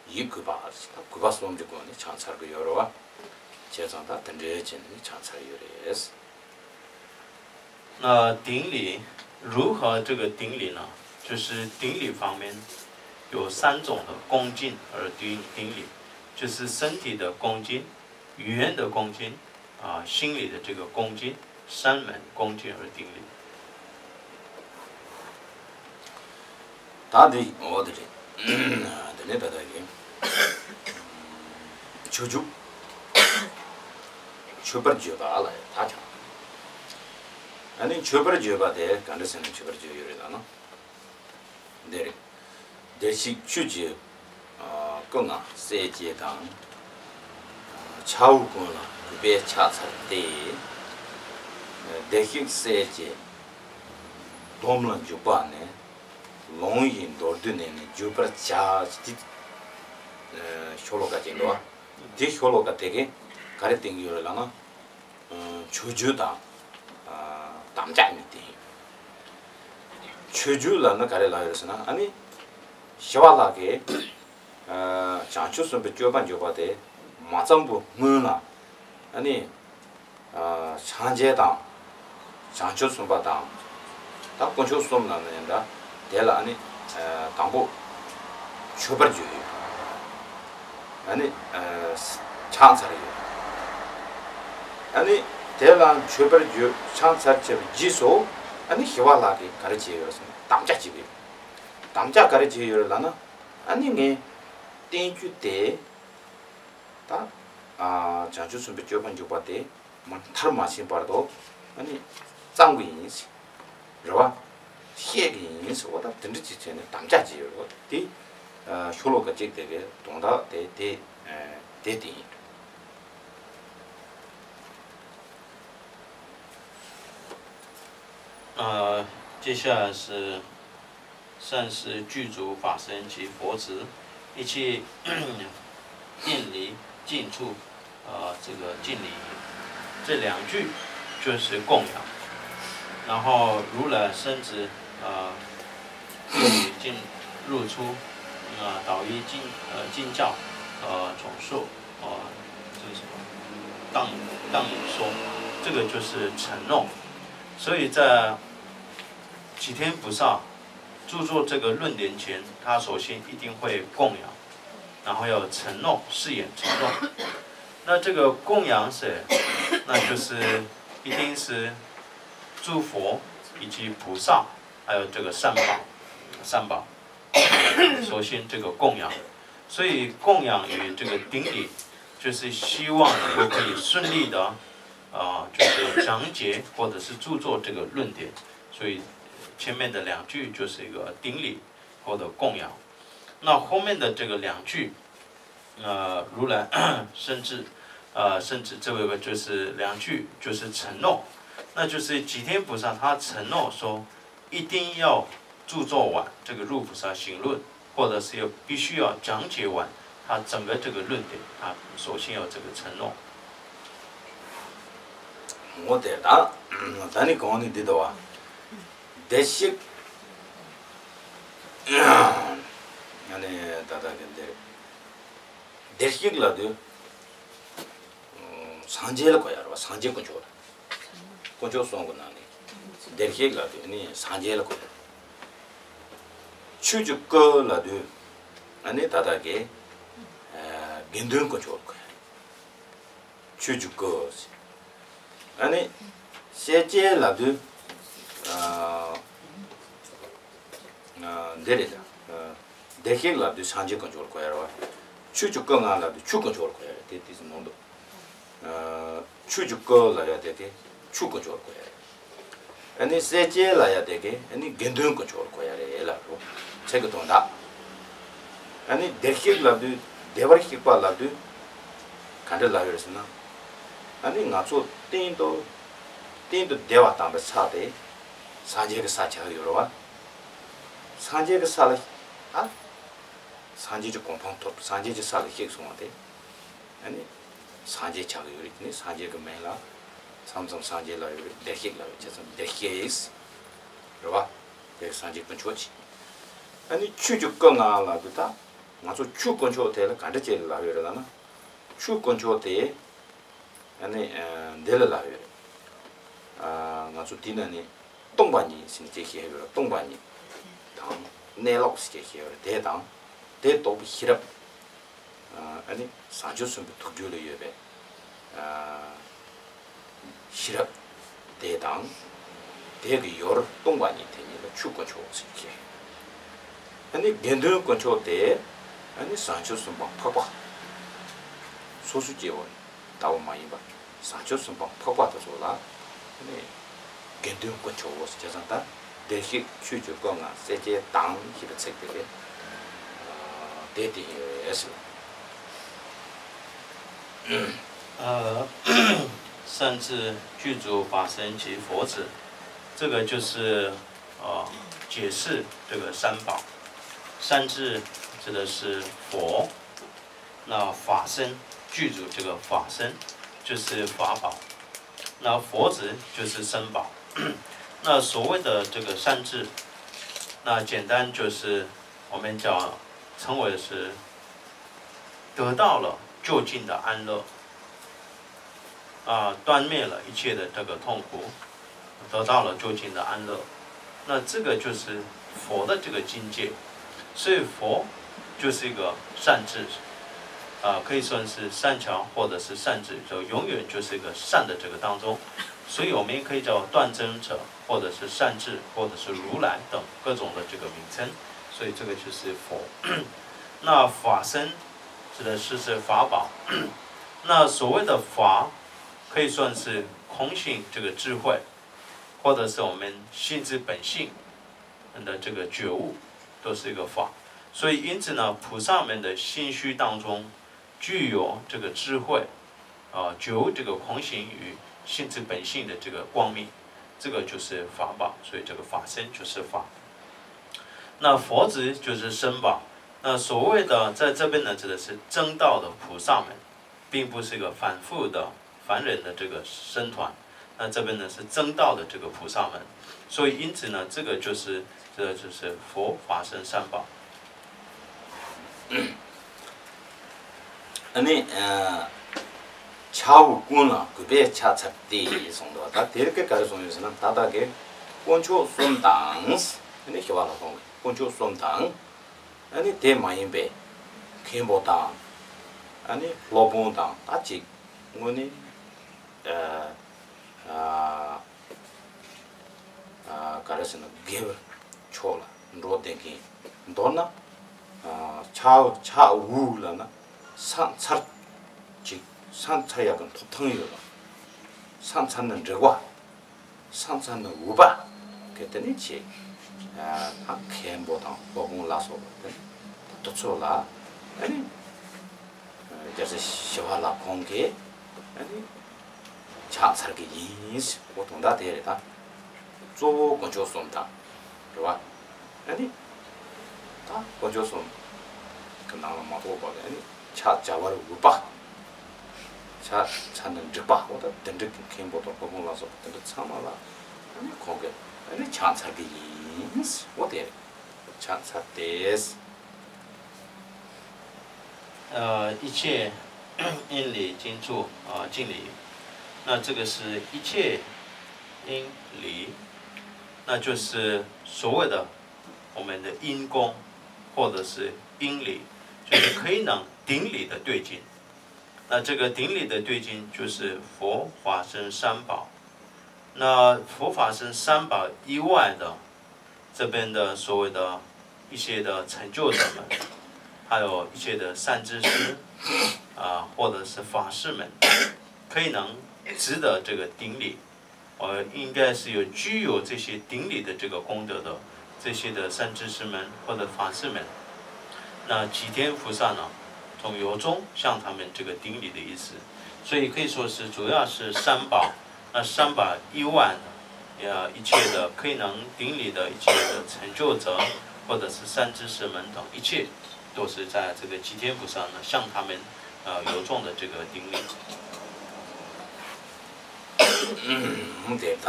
ཡིད་གུས་པ་ཟེར་ད་གུས་པ་གསུམ་གྱི་སྒོ་ནས་ཕྱག་འཚལ་གྱི་ཡོད་རེད་བ། བྱས་ཙང་ད་དེ་འདྲའི་བྱས་ནས་ཕྱག་འཚལ་ཡོད་རེད། 那顶礼如何这个顶礼呢？就是顶礼方面有三种的恭敬而顶顶礼，就是身体的恭敬、语言的恭敬，啊，心里的这个恭敬，三门恭敬而顶礼。 ད་འདི་འོ་དེ་རེད། དེ་ནས་ད་ལྟ་གི་མཆོད་བརྗོད། མཆོད་པར་བརྗོད་པ་ལ་ད་ཀྱང་། ཨ་ནི་མཆོད་པར་བརྗོད་པ་དེ་ག་འདྲ་ཟེར་ནས་མཆོད་པར་བརྗོད་ཡོད་རེད་ལབ་ན། འདི་རེད། བདེ་གཤེགས་ཆོས་ཀྱི་སྐུ་མངའ་སྲས་བཅས་དང་། ཕྱག་འོས་ཀུན་ལ་གུས་པས་ཕྱག་འཚལ་ཏེ། བདེ་གཤེགས་སྲས་བཅས་སྡོམ་ལ་འཇུག་པ་ནི། ལོང་བའི་མདོར་བསྡུས་ནས་ནི་བརྗོད་པར་བྱ། ཅེས་ཤོ་ལོ་ཀ་ཅིག་འདུག་བ། དེ་ཤོ་ལོ་ཀ་དེ་གས་ག་རེ་བསྟན་གྱི་ཡོད་རེད་ལབ་ན། མཆོད་བརྗོད་དང་དམ་བཅའ་གཉིས་བསྟན་ཡོད། མཆོད་བརྗོད་ལབ་ན་ག་རེ་ལབ་ཡོད་རེད་ཟེར་ན་ཨ་ནི་ཞི་བ་ལྷ་གིས་བྱང་ཆུབ་སེམས་དཔའི་སྤྱོད་པ་འཇུག་པ་དེ་མ་བརྩམས་པའི་སྔོན་ལ་ཨ་ནི་སངས་རྒྱས་དང་། བྱང་ཆུབ་སེམས་དཔའ་དང་། ད་དཀོན་མཆོག་གསུམ་ལ་ནི་ཡིན་ད་དེ་ལ་ཨ་ནི་དང་པོ་མཆོད་པར་བརྗོད་ཡོད། ཨ་ནི་ཕྱག་འཚལ་ཡོད། ཨ་ནི་དེ་ལ་མཆོད་པར་བརྗོད་ཕྱག་འཚལ་བྱས་པའི་རྗེས་སུ་ཨ་ནི་ཞི་བ་ལྷ་གིས་ག་རེ་བྱས་ཡོད་ཟེར་ན་དམ་བཅའ་བྱས་པ་ཡོད། དམ་བཅའ་ག་རེ་བྱས་ཡོད་ལབ་ན་ཨ་ནི་ངས་བསྟན་རྒྱུ་དེ་ད་བྱང་ཆུབ་སེམས་དཔའི་སྤྱོད་པ་འཇུག་པ་དེ། མ་མཐར་མ་ཕྱིན་བར་དུ་ཨ་ནི་བརྩམ་གི་ཡིན་ཟེར། རེད་བ། བཤད་གི་ཡིན་ཟེར་བ་དང་དེ་འདྲ་ཅིག་བྱས་ནས་དམ་བཅའ་བྱས་ཡོད་རེད་བ། དེ་ཤོ་ལོ་ཀ་གཅིག་དེ་གའི་དོན་དག་དེ་དེ་དེ་དེ་ཡིན། 呃，接下来是善施具足法身及佛子，一切遍礼尽处，呃，这个敬礼也。这两句就是供养。然后如来生子，呃，入于尽入出，啊，导于经呃经教，呃总述，呃这个什么当当以说，这个就是承诺。所以在 齐天菩萨著作这个论典前，他首先一定会供养，然后要承诺，誓言承诺。那这个供养谁？那就是一定是诸佛以及菩萨，还有这个三宝，三宝。首先这个供养，所以供养与这个顶礼，就是希望能够可以顺利的，啊，就是讲解或者是著作这个论点。 所以前面的两句就是一个顶礼或者供养。那后面的这个两句，呃，如来甚至，呃，甚至这位就是两句就是承诺，那就是齐天菩萨他承诺说一定要著作完这个《入菩萨行论》，或者是要必须要讲解完他整个这个论点，他首先要这个承诺。ངོ་དེ་དང་། ད་ནི་གོང་ནི་འདི་དོ་བ། བདེར་གཤེགས། ཨ་ནི་ད་ལྟ་གི་འདིར། བདེར་གཤེགས་ལབ་དུས། སངས་རྒྱས་ལ་གོ་ཡ་རེད་བ། སངས་རྒྱས་དཀོན་མཆོག་ལ། དཀོན་མཆོག་གསུམ་གི་ནང་ནས། བདེར་གཤེགས་ལབ་དུས་ནི་སངས་རྒྱས་ལ་གོ་ཡ། ཆོས་ཀྱི་སྐུ་ལབ་དུས། ཨ་ནི་ད་ལྟ་གི། ཨ་དགེ་འདུན་དཀོན་མཆོག་ལ་གོ་ཡ་རེད། ཆོས་ཀྱི་སྐུ། ཨ་ནི་སེལ་བྱེད་ལབ་དུས། ཨ་ཨ་འདི་རེད་ད། ཨ་བདེར་གཤེགས་ལབ་དུས་སངས་རྒྱས་དཀོན་མཆོག་ལ་གོ་ཡ་རེད་བ། ཆོས་ཀྱི་སྐུ་ལྔ་ལབ་དུས་ཆོས་དཀོན་མཆོག་ལ་གོ་ཡ་རེད། དེ་དེ་ཙམ་མང་འདུག་ཨ་ཆོས་ཀྱི་སྐུ་ལབ་ཡ་དེ་གི་ཆོས་དཀོན་མཆོག་ལ་གོ་ཡ་རེད། ཨ་ནི་སེལ་བྱེད་ལབ་ཡ་དེ་གི་ཨ་ནི་དགེ་འདུན་དཀོན་མཆོག་ལ་གོ་ཡ་རེད་ལབ་རོ། ཚིག་གི་དོན་དག་ཨ་ནི་བདེར་གཤེགས་ལབ་དུས་བདེ་བར་གཤེགས་པ་ལབ་དུས་ག་འདྲ་ལབ་ཡོད་རེད་ཟེར་ན། ཨ་ནི་ང་ཚོ་གཏན་དུ་གཏན་དུ་བདེ་བ་དམ་པའི་ས་དེ་སངས་རྒྱས་ཀྱི་ས་ཆགས་ཡོད་རེད་བ། སངས་རྒྱས་ཀྱི་ས་ལ་ཨ། སངས་རྒྱས་ཀྱི་གོ་འཕང་ཐོབ། སངས་རྒྱས་ཀྱི་ས་ལ་གཤེགས་སོང་བ་དེ། ཨ་ནི་སངས་རྒྱས་ཆགས་ཀྱི་ཡོད་རེད། ནི་སངས་རྒྱས་ཀྱི་མིང་ལ་མཚམས་མཚམས་སངས་རྒྱས་ལབ་ཡོད་རེད། བདེར་གཤེགས་ལབ་ཡོད། བྱས་ཙང་བདེར་གཤེགས་རེད་བ། དེ་སངས་རྒྱས་དཀོན་མཆོག་ཅིག་ཨ་ནི་ཆོས་ཀྱི་སྐུ་ལྔ་ལབ་དུས་ད་ང་ཚོ་ཆོས་དཀོན་མཆོག་དེ་ལ་ག་འདྲ་བྱས་ལབ་ཡོད་རེད་ལབ་ན། ཆོས་དཀོན་མཆོག་དེ་ཨ་ནི་འདི་ལ་ལབ་ཡོད་རེད། ང་ཚོ་དེ་ན་ནི་སྟོང་པ་ཉིད་ཟེར་ནས་ཅིག་བཤད་ཡོད་རེད། སྟོང་པ་ཉིད་དང་གནས་ལུགས་ཟེར་ཅིག་བཤད་ཡོད་རེད། དེ་དང་དེ་རྟོགས་པའི་ཤེས་རབ། ཨ་ནི་བྱང་ཆུབ་སེམས་དཔའི་ཐུགས་རྒྱུད་ལ་ཡོད་པའི་ཤེས་རབ་དེ་དང་། དེ་གི་ཡུལ་སྟོང་པ་ཉིད་དེ་ཉིད་ལ་ཆོས་དཀོན་མཆོག་ཟེར་གྱི། ཨ་ནི་དགེ་འདུན་དཀོན་མཆོག་དེ་ཨ་ནི་བྱང་ཆུབ་སེམས་དཔའ་འཕགས་པ། སོ་སོ་སྐྱེ་བོ་ལྟ་བུ་མ་ཡིན་པ། བྱང་ཆུབ་སེམས་དཔའ་འཕགས་པ་དེ་ཚོ་ལ་ནི་དགེ་འདུན་དཀོན་མཆོག་ཟེར་བྱས་ཙང་ད་བདེར་གཤེགས་ཆོས་ཀྱི་སྐུ་ལྔ་སེལ་བྱེད་དང་ཞེས་པའི་ཚིག་དེ་ལས་དེ་དེ་ཡིན་ཟེར། 呃，善智具足法身及佛子，这个就是呃解释这个三宝。善智指的是佛，那法身具足这个法身就是法宝，那佛子就是身宝。那所谓的这个善智，那简单就是我们叫称为是得到了究竟的安乐，啊，断灭了一切的这个痛苦，得到了究竟的安乐。那这个就是佛的这个境界，所以佛就是一个善智，啊，可以算是善巧或者是善智，就永远就是一个善的这个当中，所以我们也可以叫断真者，或者是善智，或者是如来等各种的这个名称，所以这个就是佛。那法身指的是是法宝，那所谓的法，可以算是空性这个智慧，或者是我们性之本性的这个觉悟，都是一个法。所以因此呢，菩萨们的心虚当中具有这个智慧，啊，觉悟这个空性与性之本性的这个光明，这个就是法宝。所以这个法身就是法。那佛子就是身宝。那所谓的在这边呢，指的是真道的菩萨们，并不是一个凡夫的凡人的这个僧团。那这边呢是真道的这个菩萨们，所以因此呢，这个就是这就是佛法身三宝。 ཨ་ནི། ཕྱག་འོས་ཀུན་ལ་གུས་པས་ཕྱག་འཚལ་ཏེ་གསུངས་འདུག་ད་དེར་གི་ག་རེ་གསུངས་ཡོད་ཟེར་ན། ད་ལྟ་གི་དཀོན་མཆོག་གསུམ་དང་། ཨ་ནི་ཞི་བ་ལྷ་ཁང་གི་དཀོན་མཆོག་གསུམ་དང་། ཨ་ནི་དེ་མ་ཡིན་པའི་མཁན་པོ་དང་། ཨ་ནི་སློབ་དཔོན་དང་ད་ཅིག་དངོས་གནས་ཨ་ཨ་ག་རེ་ཟེར་ན། དགེ་བའི་ཕྱོགས་ལ་འགྲོ་བསྡད་མཁན། མདོར་ན་ཕྱག་ཕྱག་འོས་ལབ་ན་ཕྱག་འཚལ་ཅིག་ཕྱག་འཚལ་ཡག་གི་ཐོབ་ཐང་ཡོད་པ། ཕྱག་འཚལ་ན་འགྲིག་པ། ཕྱག་འཚལ་ན་འོས་པ། གལ་ཏེ་ནི་ཆེ། ཨ་མཁན་པོ་དང་སློབ་དཔོན་ལ་སོགས་པ་དེ་དེ་ཚོ་ལ་ཨ་ནི་རྒྱལ་སྲས་ཞི་བ་ལྷ་ཁང་གིས་ཨ་ནི་ཕྱག་འཚལ་གྱི་ཡིན། འོ་དོན་དག་དེ་རེད་ད། གཙོ་བོ་དཀོན་མཆོག་གསུམ་དང་། རེད་བ། ཨ་ནི། ད་དཀོན་མཆོག་གསུམ་གྱི་ནང་ལ་མ་གཏོགས་པ་ལ་ཨ་ནི་ཕྱག་བྱ་བར་འོས་པ། ཕྱག་ ད་ཆ་འདི་འགྲིག་པ་འོ་ད་དེ་འདྲ་གི་མཁན་པོ་དང་སློབ་དཔོན་ལ་སོགས་པ་དེ་འདྲ་ཚང་མ་ལ་ཨ་ནི་ཁོང་གིས་ཨ་ནི་ཕྱག་འཚལ་གི་ཡིན། འོ་དེ་རེད། ཕྱག་འཚལ་ཏེ། 呃，一切因理尽处，啊，尽理。那这个是一切因理，那就是所谓的我们的因功，或者是因理，就是可以能顶礼的对境。那这个顶礼的对境就是佛法僧三宝。那佛法僧三宝以外的，这边的所谓的一些的成就者们，还有一些的善知识啊，或者是法师们，可以能值得这个顶礼。呃，应该是有具有这些顶礼的这个功德的这些的善知识们或者法师们，那齐天菩萨呢，从由衷向他们这个顶礼的意思。所以可以说是主要是三宝。那三宝以外呢，呃，一切的可以能顶礼的一切的成就者，或者是善知识们等，一切都是在这个齐天菩萨呢向他们呃由衷的这个顶礼。 དེ་ད་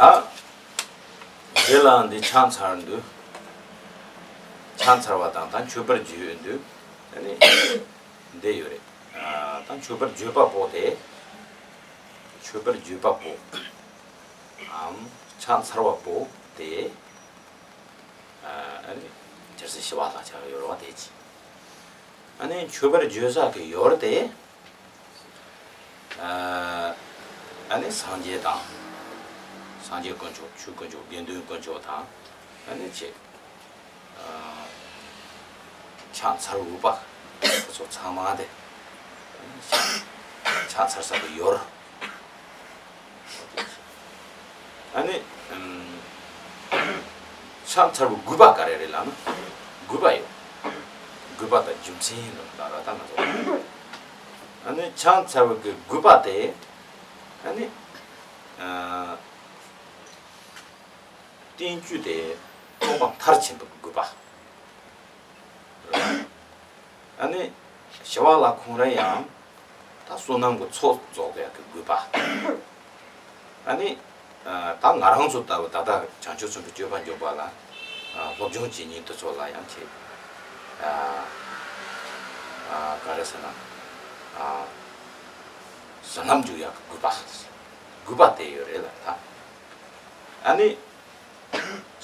འདི་ལ་འདི་ཕྱག་འཚལ་འདུག་ཕྱག་འཚལ་བ་དང་ད་མཆོད་པར་བརྗོད་འདུག་ཨ་ནི་འདི་ཡོད་རེད། ཨ་ད་མཆོད་པར་བརྗོད་པ་པོ་དེ། མཆོད་པར་བརྗོད་པ་པོ། ཨམ་ཕྱག་འཚལ་བ་པོ་དེ། ཨ་ནི་རྒྱལ་སྲས་ཞི་བ་ལྷ་ཆགས་ཡོད་རེད་བ་དེ་ཅི། ཨ་ནི་མཆོད་པར་བརྗོད་ས་གི་ཡོར་དེ། ཨ་ནི་སངས་རྒྱས་དང་། སངས་རྒྱས་དཀོན་མཆོག་ཆོས་དཀོན་མཆོག་དགེ་འདུན་དཀོན་མཆོག་དང་། ཨ་ནི་ཆེ། ཕྱག་འཚལ་འོས་པ། ཁོ་ཚོ་ཚང་མ་དེ། ཕྱག་འཚལ་ས་གི་ཡོར། ཨ་ནི། ཕྱག་འཚལ་བའི་དགོས་པ་ག་རེ་རེད་ལབ་ན། དགོས་པ་ཡོད། དགོས་པ་དང་རྒྱུ་མཚན་ལ་ད་ལྟ་ང་ཚོ། ཨ་ནི་ཕྱག་འཚལ་བའི་གི་དགོས་པ་དེ། ཨ་ནི། བསྟན་བཅོས་དེ་རྟོགས་པ་མཐར་ཕྱིན་པའི་དགོས་པ། ཨ་ནི་ཞི་བ་ལྷ་ཁོང་རང་ཡང་ད་བསོད་ནམས་ཀྱི་ཚོགས་རྫོགས་པའི་གི་དགོས་པ། ཨ་ནི་ད་ང་རང་ཚོ་ལྟ་བུ་ད་ལྟ་བྱང་ཆུབ་སེམས་དཔའི་སྤྱོད་པ་འཇུག་པ་ལ་སློབ་སྦྱོང་བྱེད་མཁན་དེ་ཚོ་ལ་ཡང་ཆེ། ག་རེ་ཟེར་ན། བསོད་ནམས་འཇུག་ཡག་གི་དགོས་པ། དགོས་པ་དེ་ཡོད་རེད་ལ་ད། ཨ་ནི།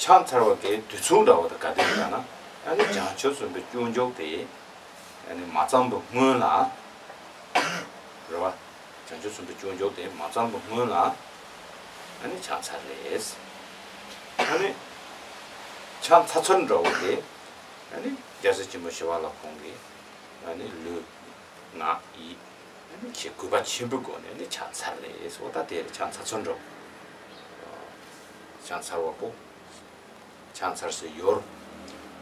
ཕྱག་འཚལ་བ་གི་དུས་ཚོད་འདྲ་བོ་དེ་ག་དུས་ཡིན་ལབ་ན། ཨ་ནི་བྱང་ཆུབ་སེམས་དཔའི་སྤྱོད་འཇུག་དེ། ཨ་ནི་མ་བརྩམས་པའི་སྔོན་ལ། རེད་བ། བྱང་ཆུབ་སེམས་དཔའི་སྤྱོད་འཇུག་དེ་མ་བརྩམས་པའི་སྔོན་ལ། ཨ་ནི་ཕྱག་འཚལ་རེད། ཨ་ནི། ཕྱག་འཚལ་ཚུལ་འདྲ་བོ་དེ། ཨ་ནི་རྒྱལ་སྲས་ཆེན་པོ་ཞི་བ་ལྷ་ཁོང་གིས། ཨ་ནི་ལུས། ངག་ཡིད། ཨ་ནི་ཆེས་གུས་པ་ཆེན་པོའི་སྒོ་ནས་ནི་ཕྱག་འཚལ་རེད་ཟེར་བ་ད་དེ་རེད། ཕྱག་འཚལ་ཚུལ་འདྲ་བོ། ཕྱག་འཚལ་བ་པོ། ཕྱག་འཚལ་སའི་ཡུལ།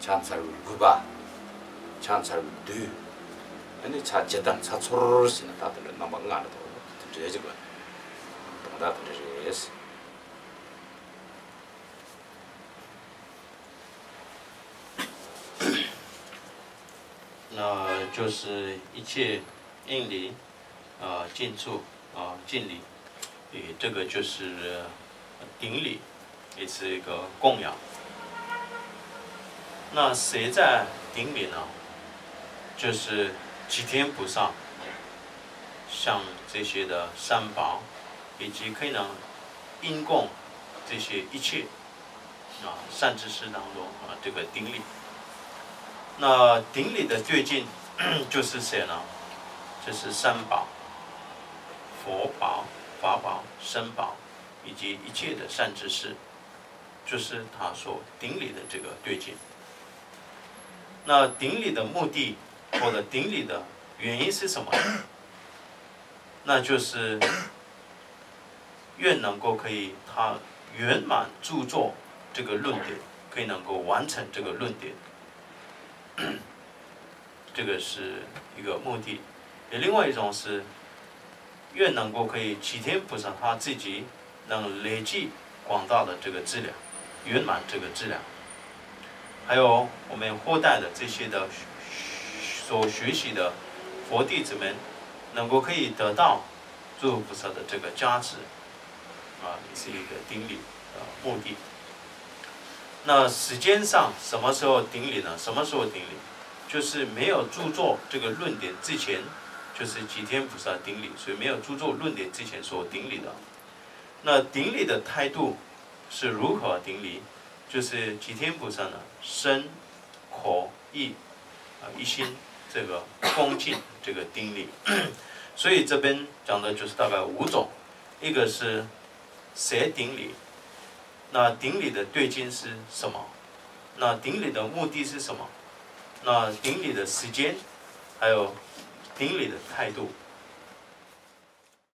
ཕྱག་འཚལ་བའི་དགོས་པ། ཕྱག་འཚལ་བའི་དུས། ཨ་ནི་ཕྱག་ཇི་ལྟར་འཚལ་ཚུལ་ཟེར་ན་ད་དེ་འདྲ་རྣམ་པ་ལྔ་རེད་དོ། དེ་འདྲ་ཅིག་དགོས། དོན་དག་དེ་འདྲ་རེད། 那就是一切因理，呃，尽处，呃，尽礼。诶，这个就是顶礼，也是一个供养。那谁在顶礼呢？就是齐天菩萨，像这些的三宝，以及可以呢，因供这些一切 啊，善知识当中啊，这个顶礼。那顶礼的对境就是谁呢？就是三宝，佛宝、法宝、僧宝，以及一切的善知识，就是他所顶礼的这个对境。那顶礼的目的或者顶礼的原因是什么呢？那就是 愿能够可以他圆满著作这个论点，可以能够完成这个论点，这个是一个目的。也另外一种是，愿能够可以齐天菩萨他自己能累积广大的这个资粮，圆满这个资粮。还有我们后代的这些的所学习的佛弟子们，能够可以得到诸佛菩萨的这个加持，啊，也是一个顶礼，啊，目的。那时间上什么时候顶礼呢？什么时候顶礼？就是没有著作这个论点之前，就是吉天菩萨顶礼，所以没有著作论点之前所顶礼的。那顶礼的态度是如何顶礼？就是吉天菩萨呢，身、口、意，啊，一心这个恭敬这个顶礼。所以这边讲的就是大概五种，一个是谁顶礼，那顶礼的对境是什么？那顶礼的目的是什么？那顶礼的时间，还有顶礼的态度。